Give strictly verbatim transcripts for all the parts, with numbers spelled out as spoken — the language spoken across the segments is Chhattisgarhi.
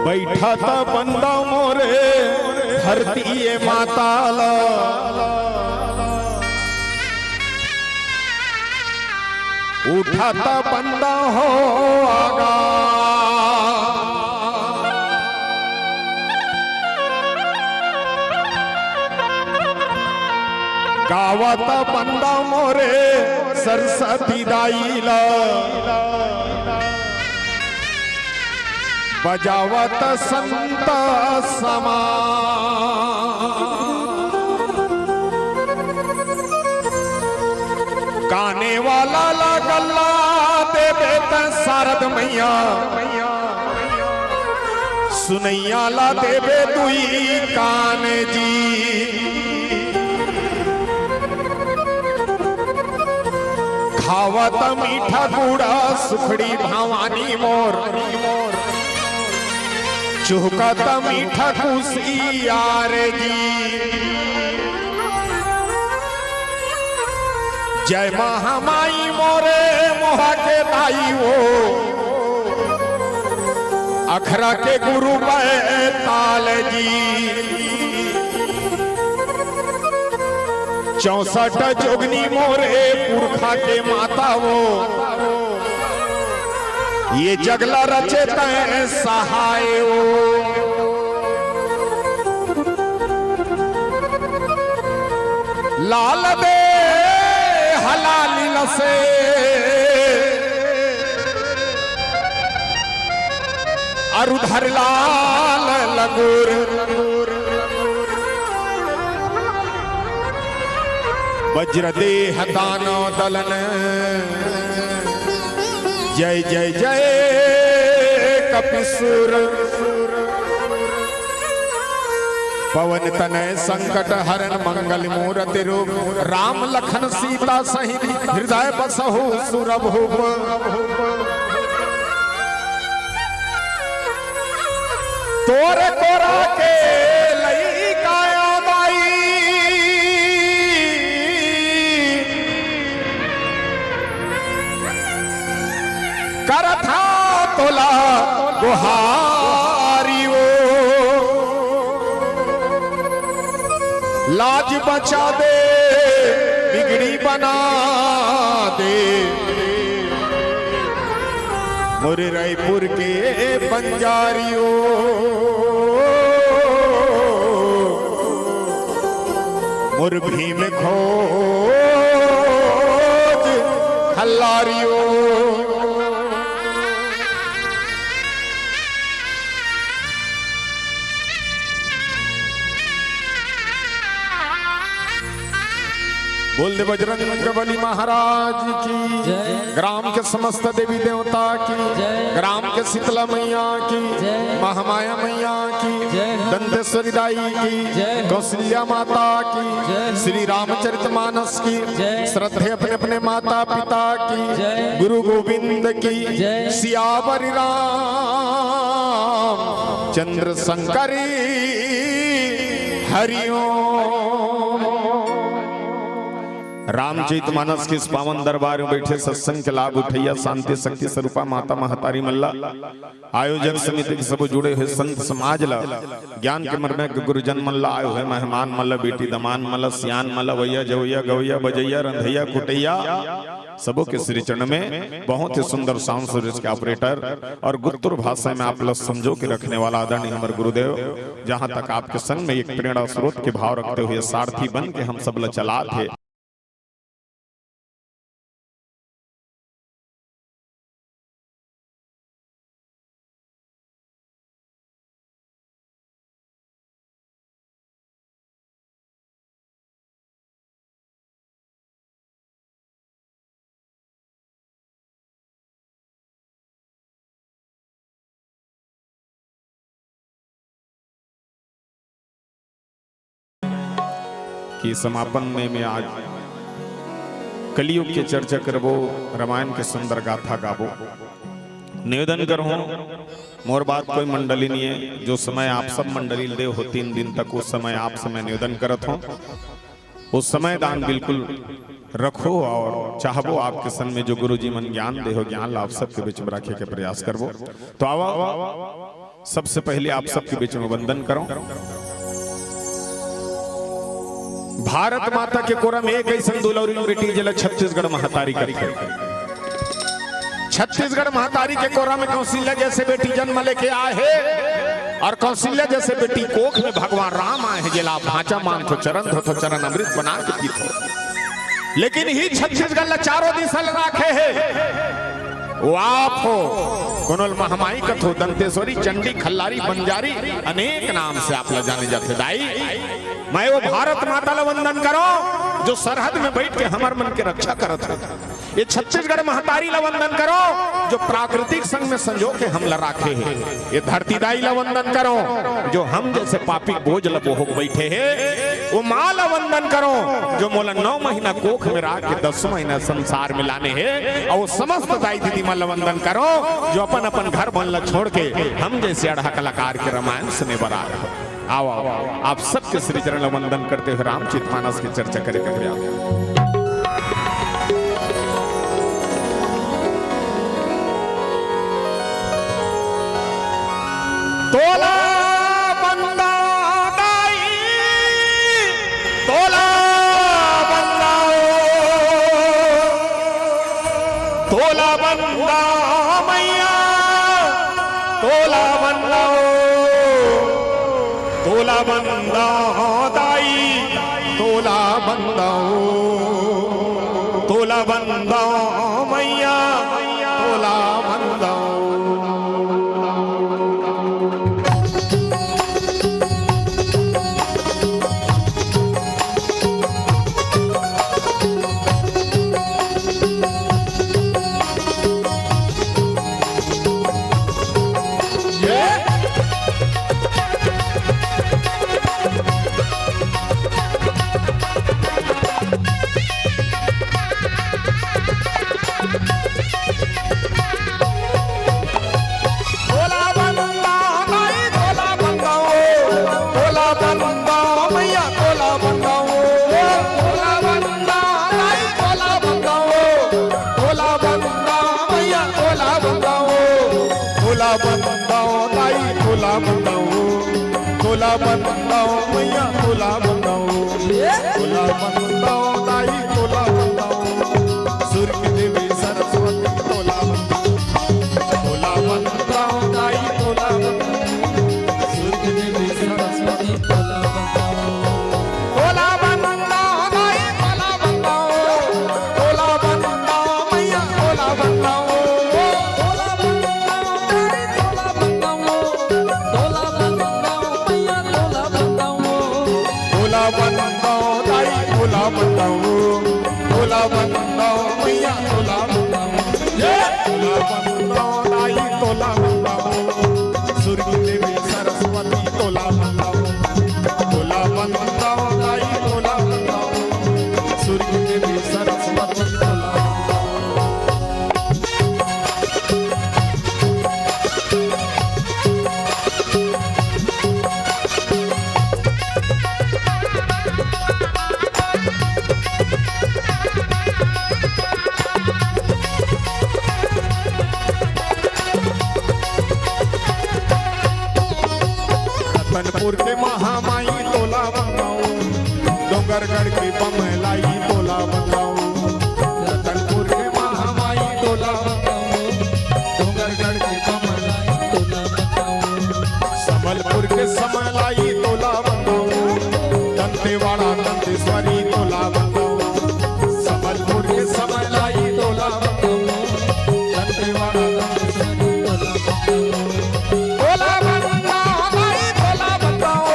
बइठा त बंदा मोरे धरती ए माता ला, उठा त बंदा हो आगा। गावत बंदा मोरे सरस्वती दाई ला, बजावत संत समा। गाने वाला ला गल्ला देबे त शारद मैया, सुनैया ला देबे दुई कान जी। खावत मीठा गुड़ा सुखड़ी भवानी मोर, चुहकत मीठा कुसियार जी। जय महामाई मोरे मोहा के दाई वो, अखरा के गुरु बैताल जी। चौसठ जोगनी मोरे पुरखा के माता वो, ये जगला रचे तैं सहाय वो। लाल दे हलाली लसे अरु धर लाल लंगूर। वज्र देह दानव दलन, जय जय जय कपिसुर। पवन तनय संकट हरण मंगल मूरति रूप। राम लखन सीता सहित हृदय बसहु सुर भूप। तोर तोरा के लइका बाई, करथा तोला गोहारी ओ। लाज बचा दे, बिगड़ी बना दे, मोरे रायपुर के बंजारी ओ। मोर भीम खोज हल्लारी ओ। बोल दे बजरंग बली महाराज की, जय। ग्राम के समस्त देवी देवता की, जय। ग्राम के शीतला मैया की, जय। महामाया मैया की, जय। दंतेश्वरी दाई की, जय। कौशल्या माता की, जय। श्री रामचरित मानस की, जय। श्रद्धे अपने अपने माता पिता की, जय। गुरु गोविंद की, जय। सियावर राम चंद्र शंकरी हरिओम। रामचरित मानस के इस पावन दरबार में बैठे सत्संग के लाभ उठैया शांति शक्ति स्वरूपा माता महतारी मन ला, आयोजक समिति के सबो जुड़े हुए संत समाज ला, ज्ञान के मर्मज्ञ गुरुजन मन ला, आए हुए मेहमान मन ला, बेटी दमान मन ला, सियान मन ला, भैया जवैया गवैया बजैया रंधैया कुटैया, सबो के श्री चरण में बहुत ही सुंदर साउंड सर्विस के ऑपरेटर और गुप्तुर भाषा में आप ला संजो के रखने वाला आदरणीय हमर गुरुदेव, जहां तक आपके संग में एक प्रेरणा स्रोत के भाव रखते हुए सारथी बन के हम सब ला चलात हे। कि समापन में मैं आज कलयुग के चर्चा करबो, रामायण के सुंदर गाथा गाबो। निवेदन करहूं, मोर बात कोई मंडली नहीं है, जो समय आप सब मंडली दे हो तीन दिन तक, उस समय आप समय निवेदन करत हो, उस समय दान बिल्कुल रखो और चाहबो आपके सन में जो गुरु जी मन ज्ञान दे हो, ज्ञान ला आप सबके बीच में रखे के प्रयास करबो। तो आवा, सबसे पहले आप सबके बीच में वंदन करो। भारत माता के कोरा में एक ऐसन दुलौरी बेटी जेला छत्तीसगढ़ महतारी कथे। छत्तीसगढ़ महतारी के कोरा में कौशल्या जैसे बेटी जन्म लेके आए हे और कौशल्या जैसे बेटी कोख में भगवान राम आए हे, जेला आप भांचा मानथो, चरण धोथो, चरण अमृत बना के पीथो। लेकिन ही छत्तीसगढ़ ला चारों दिशा ले राखे हे। वो आप हो, कोनो ल महामाई कथो, दंतेश्वरी, चंडी, खल्लारी, बंजारी, अनेक नाम से आप ला जाने जाथे। दाई, मैं वो भारत माता ला वंदन करो, जो सरहद में बैठ के हमर मन के रक्षा करत हो। ये छत्तीसगढ़ महतारी ला वंदन करो, जो प्राकृतिक संग में संजो के हमला राखे हे। ये धरती दाई ला वंदन करो, जो हम जैसे पापी बोझ ला बोहो बैठे हे। वो माँ ला वंदन करो, जो मोला नौ महीना कोख में राख के दस महीना संसार में लाने हे। और वो समस्त दाई दीदी मन ला वंदन करो, जो अपन अपन घर मन ला छोड़ के हम जैसे अड़हा कलाकार के रामायण सुने बर आए हो। आओ, आओ, आओ। आप सबके श्री चरण ला वंदन करते हुए रामचरित मानस की चर्चा करे के प्रयास। तोला बंदा दाई, तोला बंदा ओ, तोला बंदा मैया, तोला बंदा ओ, तोला बंदा दाई, तोला बंदा ओ, तोला बंदा मैया, तोला बंदा ओ। तोला बंदा दाई, तोला बंदा ओ, तोला बंदा मैया, तोला बंदा ओ, तोला बंदा दाई, तोला बंदा ओ, तोला बंदा मैया, तोला बंदा ओ, तोला बंदा दाई, तोला बंदा ओ, तोला बंदा मैया, तोला बंदा ओ, तोला बंदा दाई, तोला बंदा ओ। सुर की देवी सरस्वती तोला बंदा, तोला बंदा दाई तोला बंदा। सुर की देवी सरस्वती तोला बंदा, तोला बंदा दाई तोला बंदा, तोला बंदा मैया तोला बंदा, तोला बंदा दाई तोला बंदा, तोला बंदा मैया तोला बंदा, तोला बंदा दाई तोला बंदा। रतनपुर के महामाई तोला बताऊं, डोंगरगढ़ के बमलाई तोला बताऊं, रतनपुर के महामाई तोला बताऊं, डोंगरगढ़ के बमलाई तोला बताऊं, संबलपुर के समलाई तोला बताऊं, दंतेवाड़ा दंतेश्वरी तोला बताऊं, संबलपुर के समलाई तोला बताऊं, दंतेवाड़ा दंतेश्वरी तोला बताऊं। तोला बताऊं दाई, तोला बताऊं,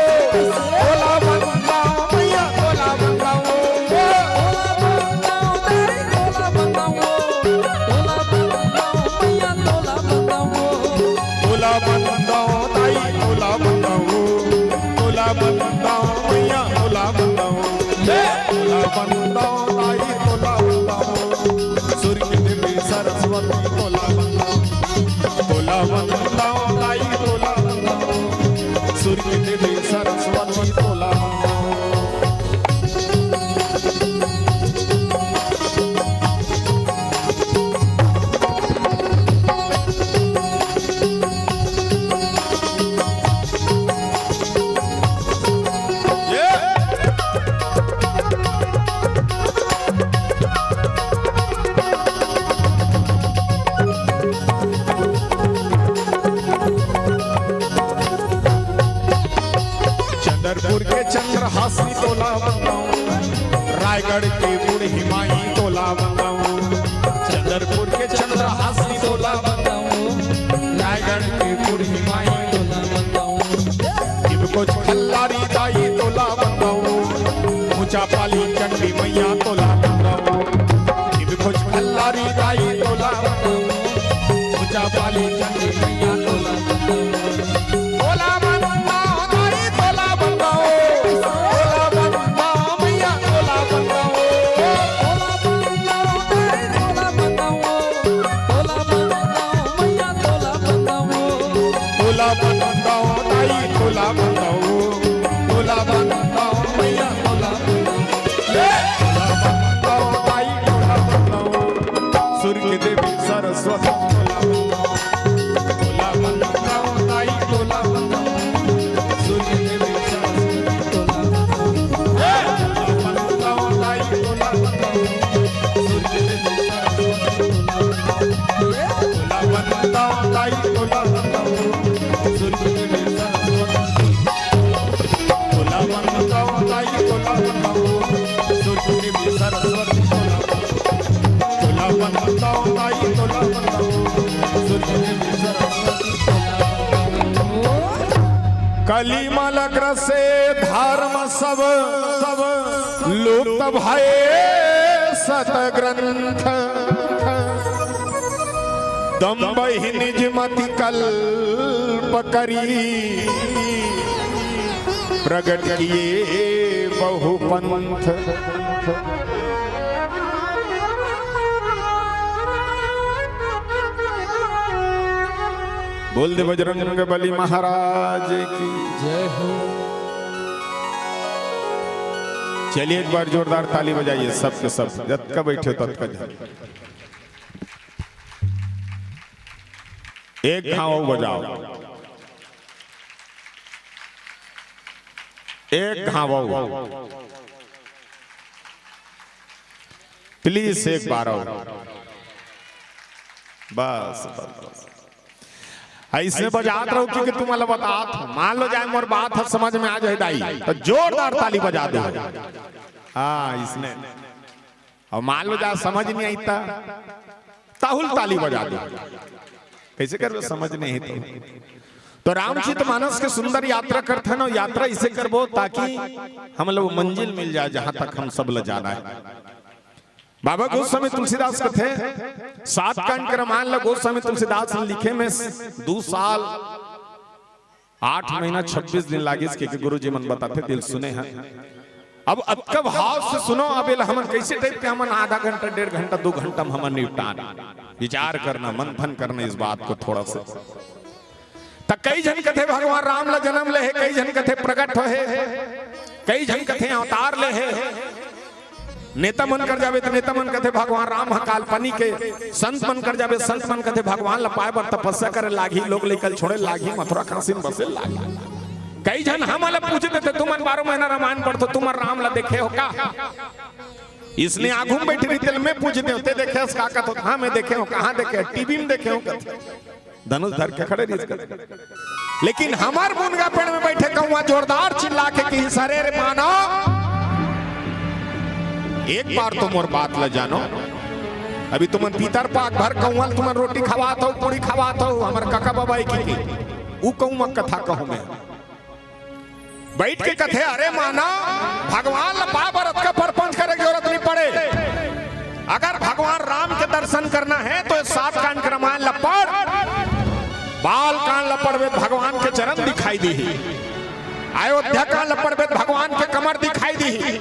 तोला बताऊं मैया, तोला बताऊं। तोला बताऊं दाई, तोला बताऊं, तोला बताऊं मैया, तोला बताऊं। हे! तोला बताऊं दाई, तोला बताऊं, सुर की देवी सरस्वती तोला बताऊं, तोला बताऊं दाई, तोला बताऊं, सुर की देवी सरस्वती तोला बताऊं। चंद्रपुर के चंद्रहासी तोला बताऊं, रायगढ़ के बूढ़ी माई तोला बताऊं, चंद्रपुर के चंद्रहासी तोला बताऊं, रायगढ़ के बूढ़ी माई तोला बताऊं, शिव कुछ खल्लारी दाई तोला बताऊं, ऊंचा पाली चंडी मैया तोला बताऊं, शिव कुछ खल्लारी दाई तोला बताऊं, ऊंचा पाली चंडी मैया तोला बताऊं। तोला बताऊं दाई, तोला बताऊं, तोला बताऊं मैया, तोला बताऊं। तोला बताऊं दाई, तोला बताऊं, तोला बताऊं मैया, तोला बताऊं। ए, तोला बताऊं दाई, तोला बताऊं, सुर की देवी सरस्वती तोला बताऊं, तोला बताऊं दाई, तोला बताऊं, सुर की देवी सरस्वती तोला बताऊं। ए, तोला बताऊं दाई, तोला बताऊं, सुर की देवी सरस्वती तोला बताऊं। तोला बताऊं दाई, तोला बताऊं, सुर की देवी सरस्वती। तोला बताऊं दाई, तोला बताऊं, सुर की देवी सरस्वती तोला बताऊं। तोला बताऊं दाई, तोला बताऊं, सुर की देवी सरस्वती तोला बताऊं। कली मल ग्रसे धर्म सब, सब लुप्त भए सत ग्रंथ। दम्भ ही निज मति कल्प करी, प्रगट किए बहु पंथ। बोल दे बजरंग बली महाराज की। जय हो। चलिए, एक बार जोरदार ताली बजाइए, सबके सब, जतका बैठे हो, ततका जन। एक घाव बजाओ, एक घाव। प्लीज, एक बार और। बस, बस, बस। अइसने बजात रहो, क्योंकि तुमन ला बतात हंव। मान लो जाए मोर बात ह समझ में आ जाए दाई, त जोरदार ताली बजा दो। हाँ, अइसने। अउ मान लो जाए समझ नइ आइस त, तहूं ल ताली बजा दो। कइसे करबे, समझ नइ हे त? त रामचरित मानस के सुंदर यात्रा करथन, अउ यात्रा अइसे करबो ताकि हमन ला वो मंजिल मिल जाए, जहां तक हम सब ला जाना हे। बाबा गोस्वामी तुलसीदास कथे, सात कांड के रामायण ला गोस्वामी तुलसीदास लिखे में दू साल आठ महीना छब्बीस दिन लागिस, के, के गुरुजी मन बताथे, तेला सुने हन। अब अतका भाव से सुनो, अब एला हमन कइसे टाइप के हमन आधा घंटा, डेढ़ घंटा, दू घंटा में हमन निपटान। विचार करना, मंथन करना इस बात को थोड़ा सा। त कई झन कथे भगवान राम ला जनम ले हे, कई झन कथे प्रगट होहे, कई झन कथे अवतार ले हे। नेता मन कर जाबे त नेता मन कथे भगवान राम ह काल्पनिक हे, संत मन कर जाबे, संत मन कथे भगवान ला पाए बर तपस्या करे लागही, लोग लइका ल छोड़े लागही, मथुरा काशी में बसे लागही। कई झन हमन ला पूछ देथे, "तुमन बारह महीना रामायण पढ़थो, तुमन राम ला देखे हो का?" इसने आगू में बैठे रहिथे, मैं पूछ देंव, "ते देखे हस का?" कथे, "हाँ, मैं देखे हों।" "कहाँ देखे?" "टीवी में देखे हों," कथे। धनुष धर के खड़े रहिस कथे। लेकिन हमर मुनगा पेड़ में बैठे कौवा जोरदार चिल्ला के कहिस, "अरे रे मानव, एक बार तो मोर बात ला जानो। अभी तुमन पीतर पाक भर कौवा ल तुमन रोटी खवात हो, पूरी खवात हो, हमर कका बबा की, की। उ कौवा कथा कहूं मैं।" बैठ के कथे, "अरे मानव, भगवान ला पाए बर अतका परपंच करे के जरूरत नहीं पड़े। अगर भगवान राम के दर्शन करना है तो ये सात कांड के रामायण ला पढ़। बाल कांड ला पढ़बे त भगवान के चरण दिखाई दिही, अयोध्या कांड ला पढ़बे त भगवान के कमर दिखाई दिही,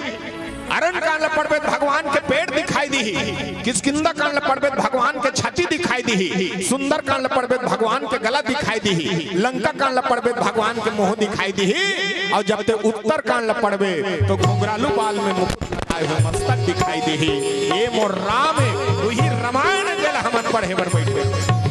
अरण्य कांड ला पढ़बे त भगवान के पेट दिखाई दिही, किष्किंधा कांड ला पढ़बे त भगवान के छाती दिखाई दिही, सुंदर कांड ला पढ़बे त भगवान के गला दिखाई दिही, लंका कांड ला पढ़बे त भगवान के मुंह दिखाई दिही, और जब ते उत्तर कांड ला पढ़बे तो घुंघरालू बाल में मुकुट लगाए हुए मस्तक दिखाई दिही। ये मोर राम है, वही रामायण जेला हमन पढ़े बर बैठे।"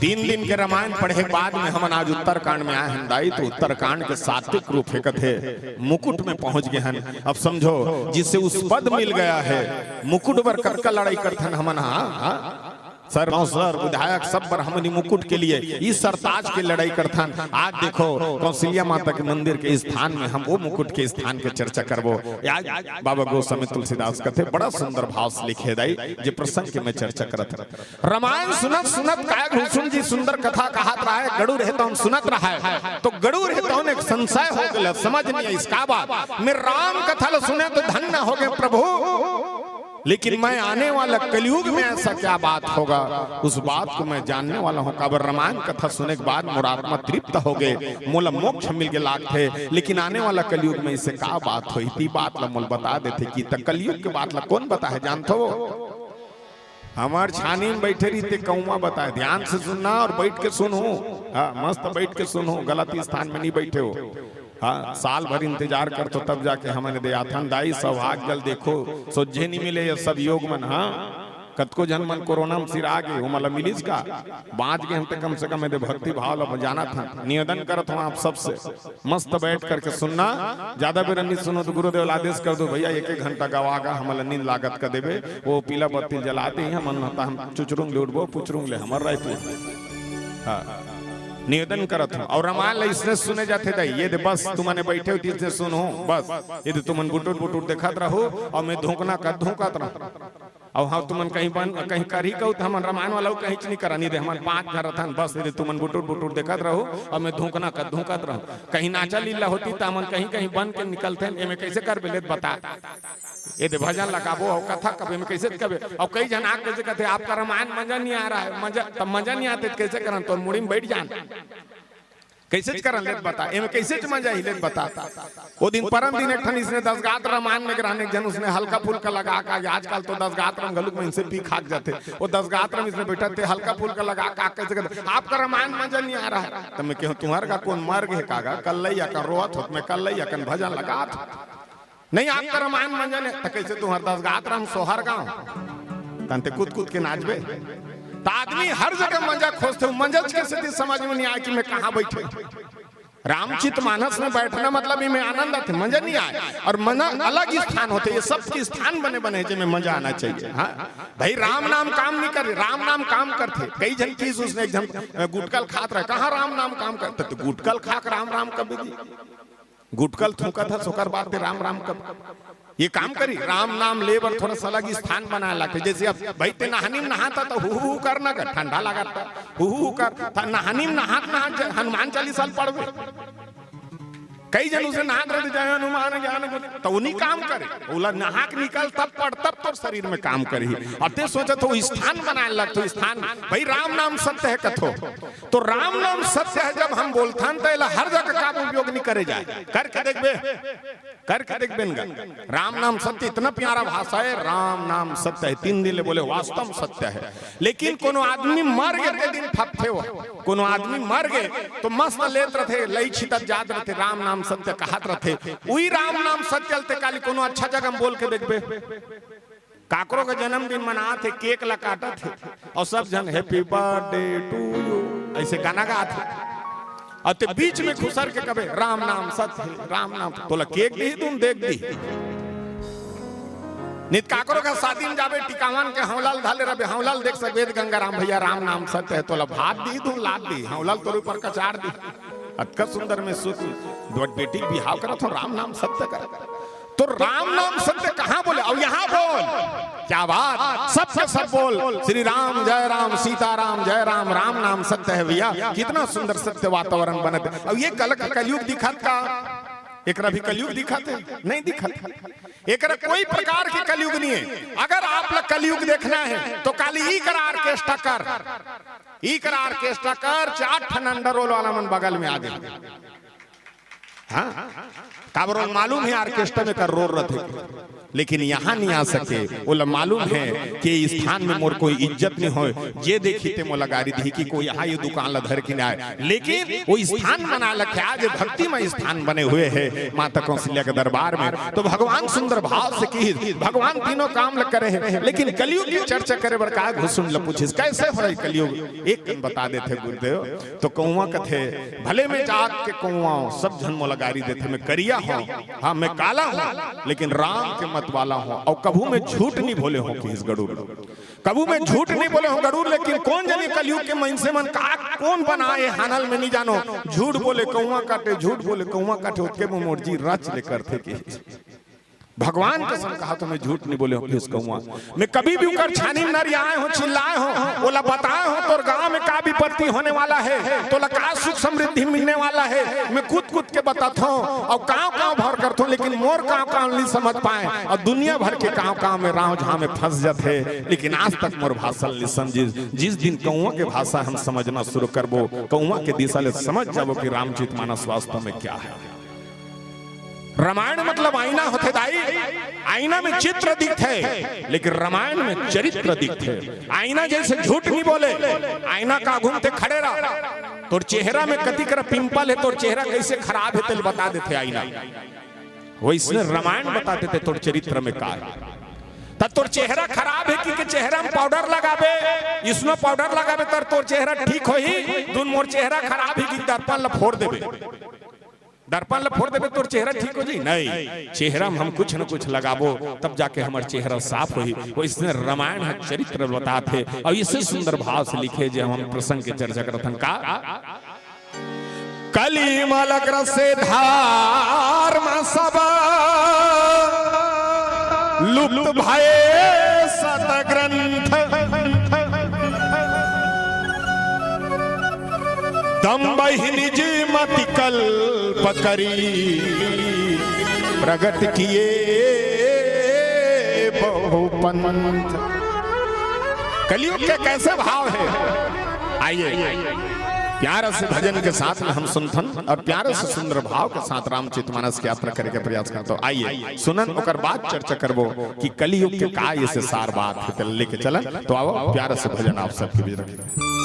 तीन दिन के रामायण पढ़े के बाद में हमन आज उत्तरकांड में आए हन दाई, तो उत्तरकांड के सात्विक रूप हे कथे, मुकुट में पहुंच गए हन। अब समझो, जिसे उस पद मिल गया है, मुकुट बर कतका लड़ाई करथन हमन, हाँ, हाँ? सर, काउंसलर, विधायक, सब बर हमन ई मुकुट के लिए, ई सरताज के लड़ाई करथन। आज देखो, कौशल्या माता के मंदिर के स्थान में हम वो मुकुट के स्थान के चर्चा करबो। आज बाबा गोस्वामी तुलसीदास कथे, बड़ा सुंदर भाव से लिखे दाई, जे प्रसंग के मैं चर्चा करत हन। रामायण सुनत सुनत काय घुसुम जी सुंदर कथा कहत रहे, गड़ू रहे तौन सुनत रहे, तो गड़ू रहे तौन एक संशय हो गया, समझ नहीं आई इसका बात। मैं राम कथा ला सुने तो धन्य हो गए प्रभु, लेकिन मैं आने वाला कलयुग में ऐसा क्या बात होगा, उस बात को मैं जानने वाला हूँ। काबर रामायण कथा सुने के बाद मोर आत्मा तृप्त हो गए, मोला मोक्ष मिल के लागथे, लेकिन आने वाला कलयुग में इसे का बात होही, ती बात ला मोल बता देथे कि त कलयुग के बात ला कौन बता है, जानथो? हमर छानी में बैठे रहिथे कौवा बताए, ध्यान से सुनना और बैठ के सुनहू। हाँ, मस्त बैठ के सुनहू, गलत स्थान में नहीं बैठे हो। हाँ, साल भर इंतजार करथो तब जाके हमन दे आथन। दाई सौभाग्य जल देखो, सोझे नहीं मिले ये सब योग मन। हाँ, कतको झन मन कोरोना में सिरा गे, वो मतलब मिलिस का? बाँच गे हन ते कम से कम एदे भक्ति भाव ला जानत हन। निवेदन करत हूँ आप सबसे, मस्त बैठ करके सुनना, ज्यादा बेर नहीं सुनो तो गुरुदेव ला आदेश कर दो, "भैया एक एक घंटा गवा गा, हमला नींद लागत कर देबे, वो पीला बत्ती जला दे, हमन त हम चुचरुंग ले उठबो, पुचरुंग ले हमर रायपुर।" हाँ, निवेदन करत हूँ। और रामायण ला इसने सुने जाथे दाई, ये दे बस तुमने बैठे हो, इसने सुनो, बस ये दे तुमन बुटुर बुटुर देखत रहो और मैं धोंकना कर धोंकत रहूँ। अउ हाँ, तुमन कहीं बन, कहीं करही कहू, त हमन रामायण वाला कहीं नहीं करन, ये दे हमन पाँच घर रथन, बस ये दे तुमन बुटुर बुटुर देखत रहो, अउ मैं धोंकना कर धोंकत रहूँ। कहीं नाचा लीला होती, त हमन कहीं कहीं बन के निकलते, एमे कैसे करबे ले बता। ये दे भजन लगाबो, अउ कथा कबे, एमे कैसे कबे, अउ कई झन आके कैसे कहते, "आपका रामायण मजा नहीं आ रहा है, मजा, तब मजा नहीं आते, त कैसे करन, तोर मुड़ी में बैठ जान।" कैसे च करन लेत बता, एमे कैसे च मजा ही लेत बता। वो दिन परम दिन एक ठन इसने दस गात्र रामायण में रहने एक जन उसने हल्का फुल्का लगा का, आजकल तो दस गात्र में घलुक में इनसे पी खाक जाते। वो दस गात्र में इसने बैठा थे, हल्का फुल्का लगा का, कैसे कहते, "आपका रामायण मजा नहीं आ रहा है।" तो मैं कहूँ, "तुम्हारे का कौन मर गए कागा, कल लई अकन रोवत होत, मैं कल लई अकन भजन लगात होत।" नहीं, आपका रामायण मंजन है, त कैसे तुहर दस गात रहम सोहर गाँव, तंते कूद कूद के नाचबे। त आदमी हर जगह मंजा खोजथे, उ मंजच के सेती समझ में नहीं आए कि मैं कहाँ बैठे। रामचित मानस में बैठना मतलब इमे आनंद आथे, मजा नहीं आए। और मना अलग ही स्थान होथे, ये सब के स्थान बने बने हे, जेमे मजा आना चाहिए। हाँ भाई, राम नाम काम नहीं करे, राम नाम काम करथे। कई झन किहिस उसने एक झन, अ, गुटकल खात रहे, कहाँ राम नाम काम करथे, तो गुटकल खाक राम राम कबे जी। गुटकल थूकत हस, ओकर बाद ते राम राम कब? ये काम करी, राम नाम ले बर थोड़ा सा अलग स्थान बनाए लागथे। जैसे अब भाई ते नहानी में नहाता तो हु हु हु कर ना कर, ठंडा लागत था, हु हु हु कर, था नहानी में नहात नहात ज-, हनुमान चालीसा ल पढ़बे। कई झन उसे नहात रहते, "जय हनुमान ज्ञान गुण", तो वो नहीं काम करे। ओला नहा के निकल तब पढ़, तब तोर शरीर में काम करही। अब ते सोचत हो स्थान बनाए लगथो, स्थान, भाई राम नाम सत्य है कथो। तो राम नाम सत्य है, जब हम बोलथन त एला हर जगह का उपयोग नहीं करे जाए। करके देखबे, करके देखबे न गा। राम नाम सत्य, इतना प्यारा भाषा है, राम नाम सत्य है। तीन दिन ले बोले वास्तव में सत्य है। लेकिन कोनो आदमी मर गए ते दिन फपथे हो, कोनो आदमी मर गए तो मस्त लेत रहथे, लई छितत जात रहथे, राम नाम सत्य कहत रहथे। उही राम नाम सत्य ल ते काली कोनो अच्छा जगह में बोल के देखबे। काकरो के जन्मदिन मनात हे, केक ला काटत हे, अउ सब झन happy birthday to you, अइसे गाना गात हे, अउ ते बीच में खुसर के कबे, "राम नाम सत्य हे, राम नाम," तोला केक दिही, तुम देख दी। नित काकरो का शादी में जाबे, टिकावन के हौलाल धाले रबे, हौलाल देख सक, "वेद गंगा राम भैया, राम नाम सत्य हे," तोला भात दिही, तुम लाद दी, हौलाल तोर ऊपर कचार दी। अतका सुंदर में सुख, दो बेटी के बिहाव करत हो, राम नाम सत्य कर। तो राम नाम सत्य कहाँ बोले? अब यहाँ बोल। क्या बात, सबके सब बोल, "श्री राम, जय राम, सीताराम, जय राम, राम नाम सत्य है भैया।" कितना सुंदर सत्य वातावरण बनत हे। अब ये कल का कलयुग दिखत का? एकरा भी कलयुग दिखत हे? नहीं दिखत। एकरा कोई प्रकार के कलयुग नहीं है। अगर आप ला कलयुग देखना है तो काली ई करा ऑर्केस्ट्रा कर, ई करा ऑर्केस्ट्रा कर, चार ठन अंडरवर्ल्ड वाला मन बगल में आ जाए। हाँ, काबर ओला मालूम हे ऑर्केस्ट्रा में कर रोर रथे, लेकिन यहाँ नहीं आ सके। ओला मालूम हे कि इस स्थान में मोर कोई इज्जत नहीं होय, जे देखी ते मोला गारी दिही कि कोई यहाँ ये दुकान ला धर के नहीं आए। लेकिन वो स्थान बना लखे, आज भक्तिमय स्थान बने हुए हे माता कौशल्या के दरबार में। तो भगवान सुंदर भाव से की, भगवान तीनों काम ल करे हे, लेकिन कलयुग की चर्चा करे बर का घुसुन ल पूछिस, कैसे हो कलयुग? एक कन बता देथे गुरुदेव। तो कौवा कथे, "भले मैं जात के कौवा हूँ, सब झन मोला गारी देथे, मैं करिया हूँ, हाँ, मैं काला हूँ, लेकिन राम के मत वाला हूँ, अउ कभू मैं झूठ नहीं बोले हूँ," किहिस गरुड़। "कभू मैं झूठ नहीं बोले हूँ गरुड़, लेकिन कोन जनी कलयुग के मनसे मन का कोन बनाए हानल में नहीं जानो, झूठ बोले कौवा काटे, झूठ बोले कौवा काटे, ओतके में मोर जी रच ले करथे," किहिस। भगवान कसम कहा तो मैं झूठ नहीं बोले हूँ, किहिस कौवा। मैं कभी भी उकर छानी में नरियाए हूँ, चिल्लाए हूँ, ओला बताए हूँ, तोर गांव में का विपत्ति होने वाला हे, तोला का सुख समृद्धि मिलने वाला हे, मैं कूद कूद के बतात हूँ, अउ कांव कांव भर करत हूँ, लेकिन मोर कांव कांव नहीं समझ पाए, अउ दुनिया भर के कांव कांव में रांव झांव में फंस जाथे, लेकिन आज तक मोर भाषा ल नहीं समझिस। जिस दिन कौवा के भाषा हम समझना शुरू करबो, कौवा के दिशा ले समझ जाबो कि रामचरित मानस वास्तव में क्या है। रामायण मतलब आईना होथे दाई, आईना में चित्र दिखथे, लेकिन रामायण में चरित्र दिखथे। आईना जैसे झूठ नहीं बोले, आईना का घूमते खड़े रह, तोर चेहरा में कति करा पिंपल हे, तोर चेहरा कैसे खराब हे, तेल बता देथे आईना। वैसने रामायण बता देथे तोर चरित्र में का हे। त तोर चेहरा खराब हे कि के चेहरा में पाउडर लगाबे, स्नो पाउडर लगाबे, तर तोर चेहरा ठीक होही। दुन मोर चेहरा खराब हे कि दर्पण ल फोड़ देबे, दर्पण ल फोड़ देबे, तोर चेहरा ठीक हो जाई? नहीं, चेहरा में हम कुछ न कुछ लगाबो, तब जाके हमर चेहरा साफ होही। वैसने रामायण ह चरित्र बताथे, अउ इसे सुंदर भाव से लिखे, जे हम प्रसंग के चर्चा करत हन का। कली मल ग्रसे धर्म सब, लुप्त भए सत ग्रंथ। दम्बहि निज मति कल्प करी, प्रगट किए बहुपंथ। कलयुग के कैसे भाव हे? आइए, प्यार से भजन के साथ में हम सुनथन अउ प्यार से सुंदर भाव के साथ रामचरित मानस की यात्रा करे के प्रयास करथन। तो आइए सुनन, ओकर बाद चर्चा करबो कि कलयुग के का ऐसे सार बात हे, तेला लेके चलन। तो आओ, प्यार से भजन आप सबके बीच रखिए।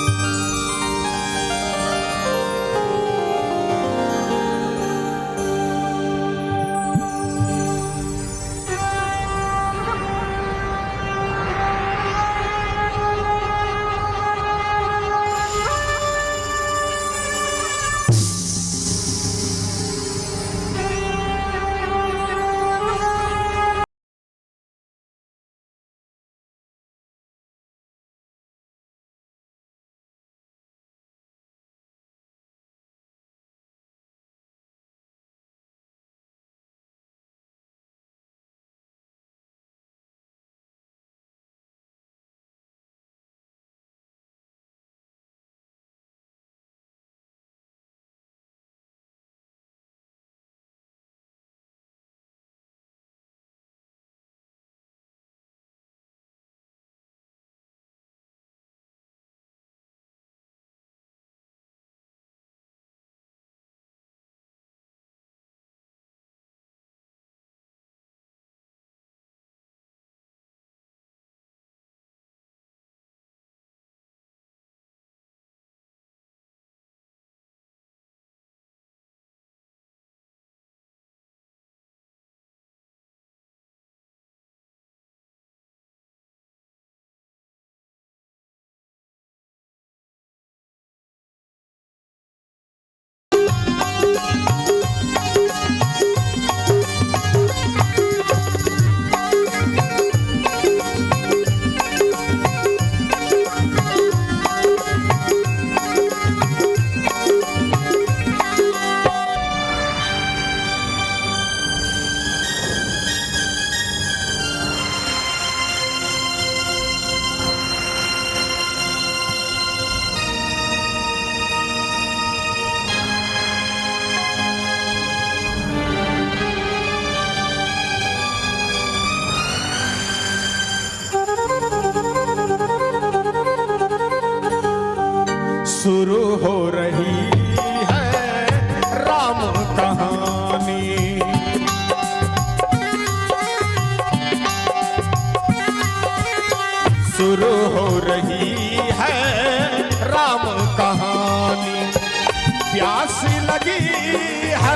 शुरू हो रही है राम कहानी। प्यास लगी है,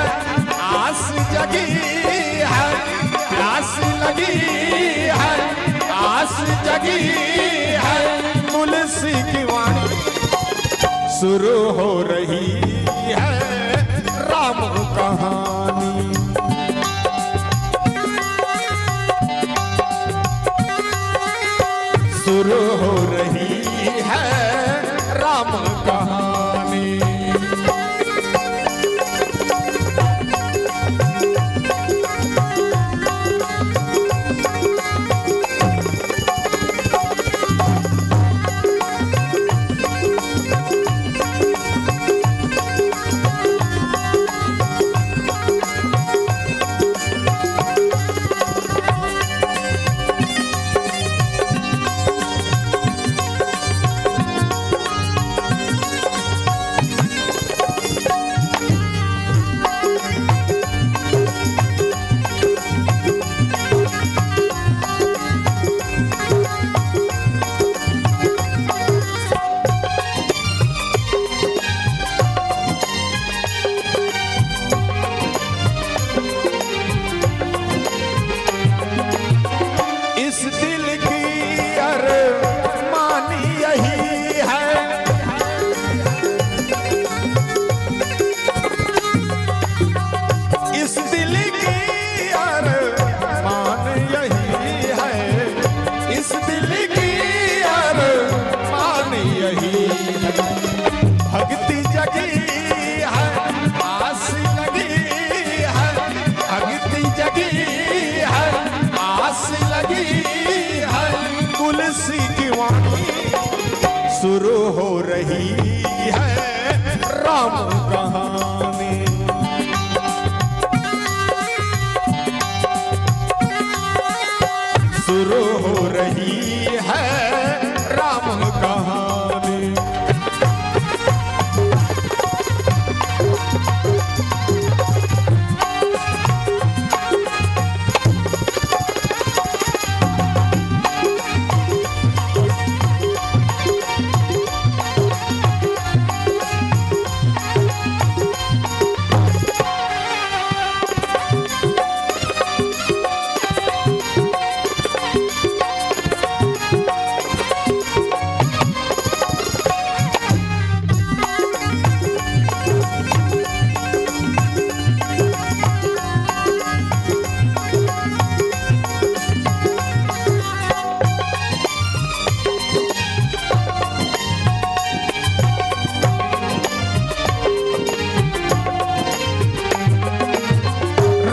आस जगी है, प्यास लगी है, आस जगी है, तुलसी की वाणी। शुरू हो रही है राम कहानी। शुरू हो रही है राम कहानी। इस दिल की अरमान यही है, इस दिल की अरमान यही है, इस दिल की अरमान यही है। भक्ति जगी है, आस लगी है, भक्ति जगी है, आस लगी है, तुलसी की वाणी। शुरू हो रही है राम कहानी। शुरू हो रही है राम कहानी।